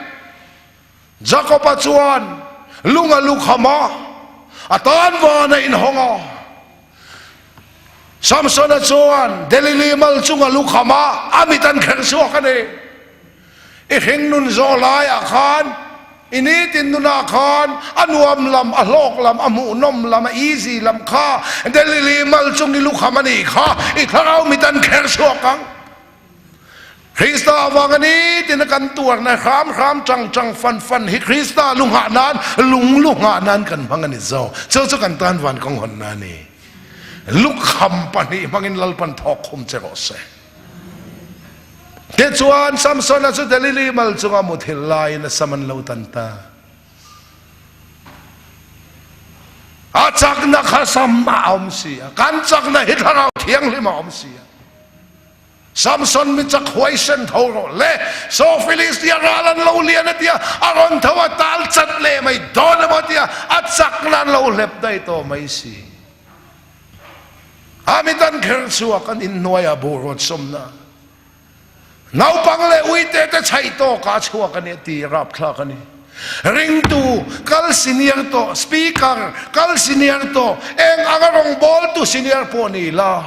[SPEAKER 3] Jakoba chuan lunga lukham a, a tan van a inhawng a. Samsona chuan Delili mal chunga lukham a, a mit an kherh chhuak a ni. I hringnun zawh laiah khan, i nitin nunah khan a nuam lam, a hlawk lam, a hmuhnawm lam, a easy lam kha Delili mal chung i lukham a nih kha i thlarau mit an kher chhuak ang. Krista avanga nitina kan tuarna hram hram tang tang fan fan hi Krista lu nghah nan, lung lu nghah nan kan hmang a ni zawk. Chu chu kan tan van kawng hawnna a ni. Lukham pahnih hmangin Lalpan thawk khum che rawh se. Tichuan Samsona chu Delili mal chunga muthilh laiin a sam an lo tan ta. A chakna kha sam a awm si a, kan chakna hi Thlarau Thianghlim a awm si a. Samson mi chak huaisen tho rawh le, saw Filistia ral an lo lian a tia, a rawn tho a tal chat leh mai dawn emaw tia, a chakna an lo hlep daih tawh mai si. A mit an kher chhuak an inhnuaiah boruak sawmna naupang leh uite te chhaih tawkah a chhuak a ni a ti rapthlak a ni. Ringtu kal senior tawh, speaker kal senior tawh, eng anga rawngbawltu senior pawh ni la,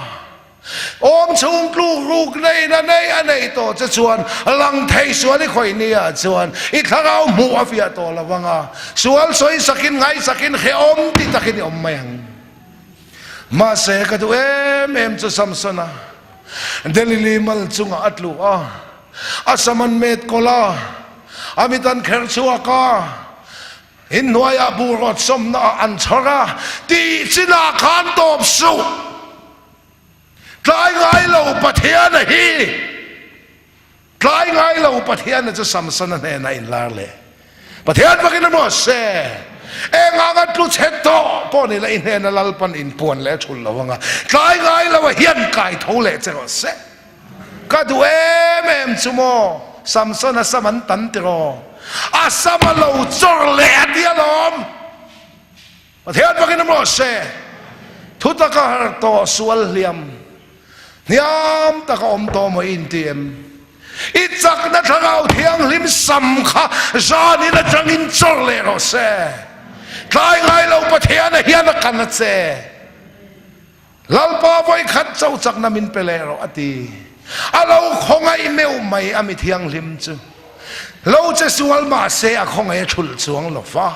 [SPEAKER 3] awm chhung tluk ruk neiin a nei a neih tawh che chuan lang thei sual i khawih ni ah chuan i thlarau hmuh a fiah tawh lo vang a, sual sawi sakin ngaihsakin hrehawm ti takin i awm mai ang. Mahse ka duh em em chu Samsona Delili mal chungah a tlu a, a sam an met kawlh a, a mit an kher chhuak a, inhnuaiah buh rawt sawmna ah an chhawr a, tih chinah khan tawp suh! Tlai ngai lo Pathiana hi! Tlai ngai lo Pathian chu Samsona hnenah inlar leh. Pathian fakin a ruat se. Eng anga tlu chhe tawh pawh ni la i hnena Lalpan inpuan leh a thul lo anga tlai ngai lo a hian kai tho leh che rawh se. Ka duh em em chu maw Samsona sam an tan tiraw? A sam a lo chawr leh a ti alawm. Pathian fakin a rawh se. Thutak a har tawh sual hliam hniam taka awm tawh maw i inti em? I chakna thlarau thianghlim sam kha zanin atangin chawr leh rawh se. Tlai ngai lo Pathiana hian a kan a che. Lalpa vawikhat cho chakna min pe leh rawh a ti. A lo khawngaih meuh mai a mi thianghlim chu. Lo che sual mahse a khawngaih a thulh chuang lo va.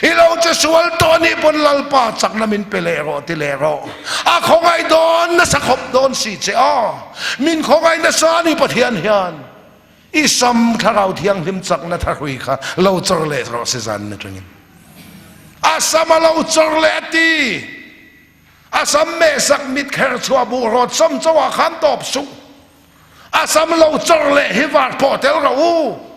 [SPEAKER 3] I lo che sual tawh anih pawn Lalpa chakna min pe leh rawh ti leh rawh. A khawngaih dawn nasa khawp dawn si che aw. Min khawngaih nasa ani Pathian hian. I sam Thlarau Thianghlim chakna thahrui kha lo chawr leh rawh se zan atangin. A sam a lo chawr leh a ti. A sam mehsak mit kher chhuah buh rawt sawm chauhah khan tawp suh. A sam lo chawr leh hi var pawh tel rawh u.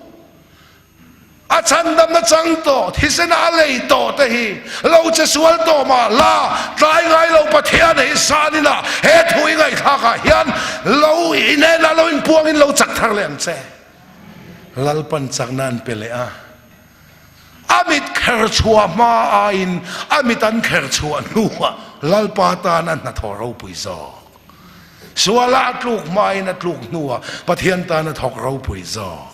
[SPEAKER 3] A chhandamna chang tawh, thisena a lei tawh te hi lo che sual tawh mah la, tlai ngai lo Pathian hi sanin ah he thu i ngaihthlak ah hian lo inen ah lo inpuang in lo chak thar leh ang che. Lalpan chakna an pe leh a, a mit kher chhuah hma aiin a mit an kher chhuah hnuah Lalpa tan a hnathawh ropui zawk. Suala a tluk hmain a tluk hnuah Pathian tan a thawk ropui zawk.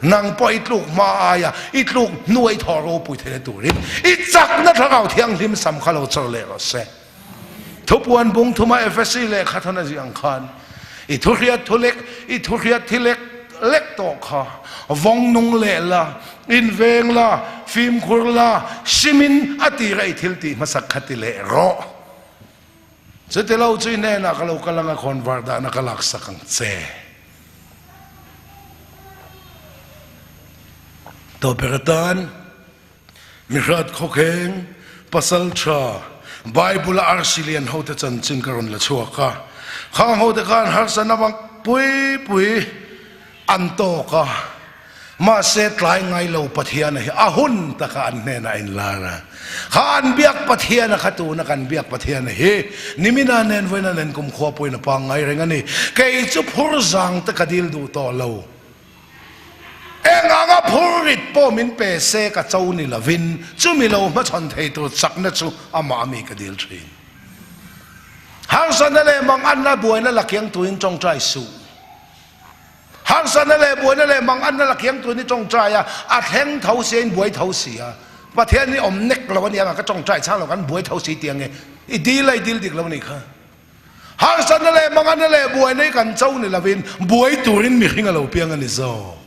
[SPEAKER 3] Nang pawh i tluk hma aia i tluk hnua i thawh ropui theihna turin i chakna Thlarau Thianghlim sam kha lo chawr leh rawh se. Thupuan bung thuma Efesi lehkha thawn a ziah ang khan i thuhriat thu lek i thuhriat thi lek lek tawh kha vawng nung leh la, inveng la, fimkhur la, simin a tira i thil tih hmasak kha ti leh rawh. Chuti lo chu i hnenah ka lo kal anga khawnvar dahna ka laksak ang che. Tawper atan mihrat khawkheng pasal tha Bible a arsi lian hote chanchin ka rawn la chhuak a. Khang hote khan harsatna bang pui pui An tawk a, mahse tlai ngai lo Pathiana hi a hun taka an hnenah a inlar a. Kha an biak Pathiana kha tuna kan biak Pathiana hi nimina nen vawiina nen kumkhua pawhin a pangngai reng a ni. Kei chu phur zang te ka dil duh tawh lo. Eng anga phur rit pawh min pe se ka cho ni lovin chumi lo hmachhawn thei tur chakna chu amah ami ka dil thin. Harsatna leh manganna buaina la kiang tuin tawngtai suh. Harsatna leh buaina leh manganna la kiang tuin i tawngtai a, a thleng tho si a, in buai tho si a. Pathian hi awm nek lo a ni ang a, ka tawngtai chang lo kan buai tho si tih ang e. I dil a i dil dik lo a nih kha. Harsatna leh manganna leh buaina hi kan cho ni lovin buai turin mihring a lo piang a ni zawk.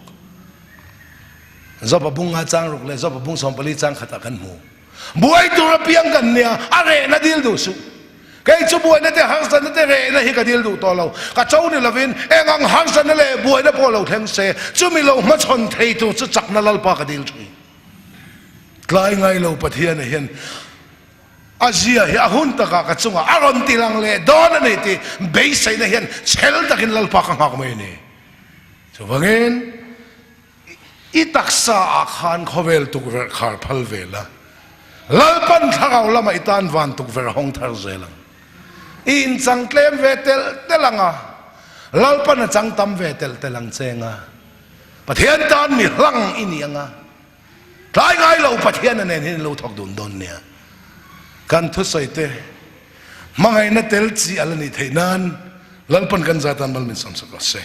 [SPEAKER 3] Joba bung nga chang ruk leh Joba bung 14 chang khatah kan hmu. Buai tur a piang kan nia, a rehna dil duh suh. Kei chu buaina te harsatna te rehna hi ka dil duh tawh lo. Ka cho ni lovin eng ang harsatna leh buaina pawh lo thleng se, chumi lo hmachhawn thei tur chu chakna Lalpa ka dil thin. Tlai ngai lo Pathiana hian a zia hi a hun takah ka chungah a rawn ti lang leh dawn a ni tih beiseina hian chhel takin Lalpa ka nghak mai a ni. Chuvangin. I taksa ah khan khawvel tukverh khar phal ve la, Lalpan thlarau lamah i tan van tukverh hawng thar zel ang. I inchang tlem ve telh telh ang a, Lalpan a chang tam ve telh telh ang che anga, Pathian tan mi hlang i ni ang a, tlai ngai lo Pathiana nen hian i lo thawk dun dawn nia. Kan thusawi te hmangaihna tel chi a la nih theih nan Lalpan kan zatan mal min sawmsak rawh se.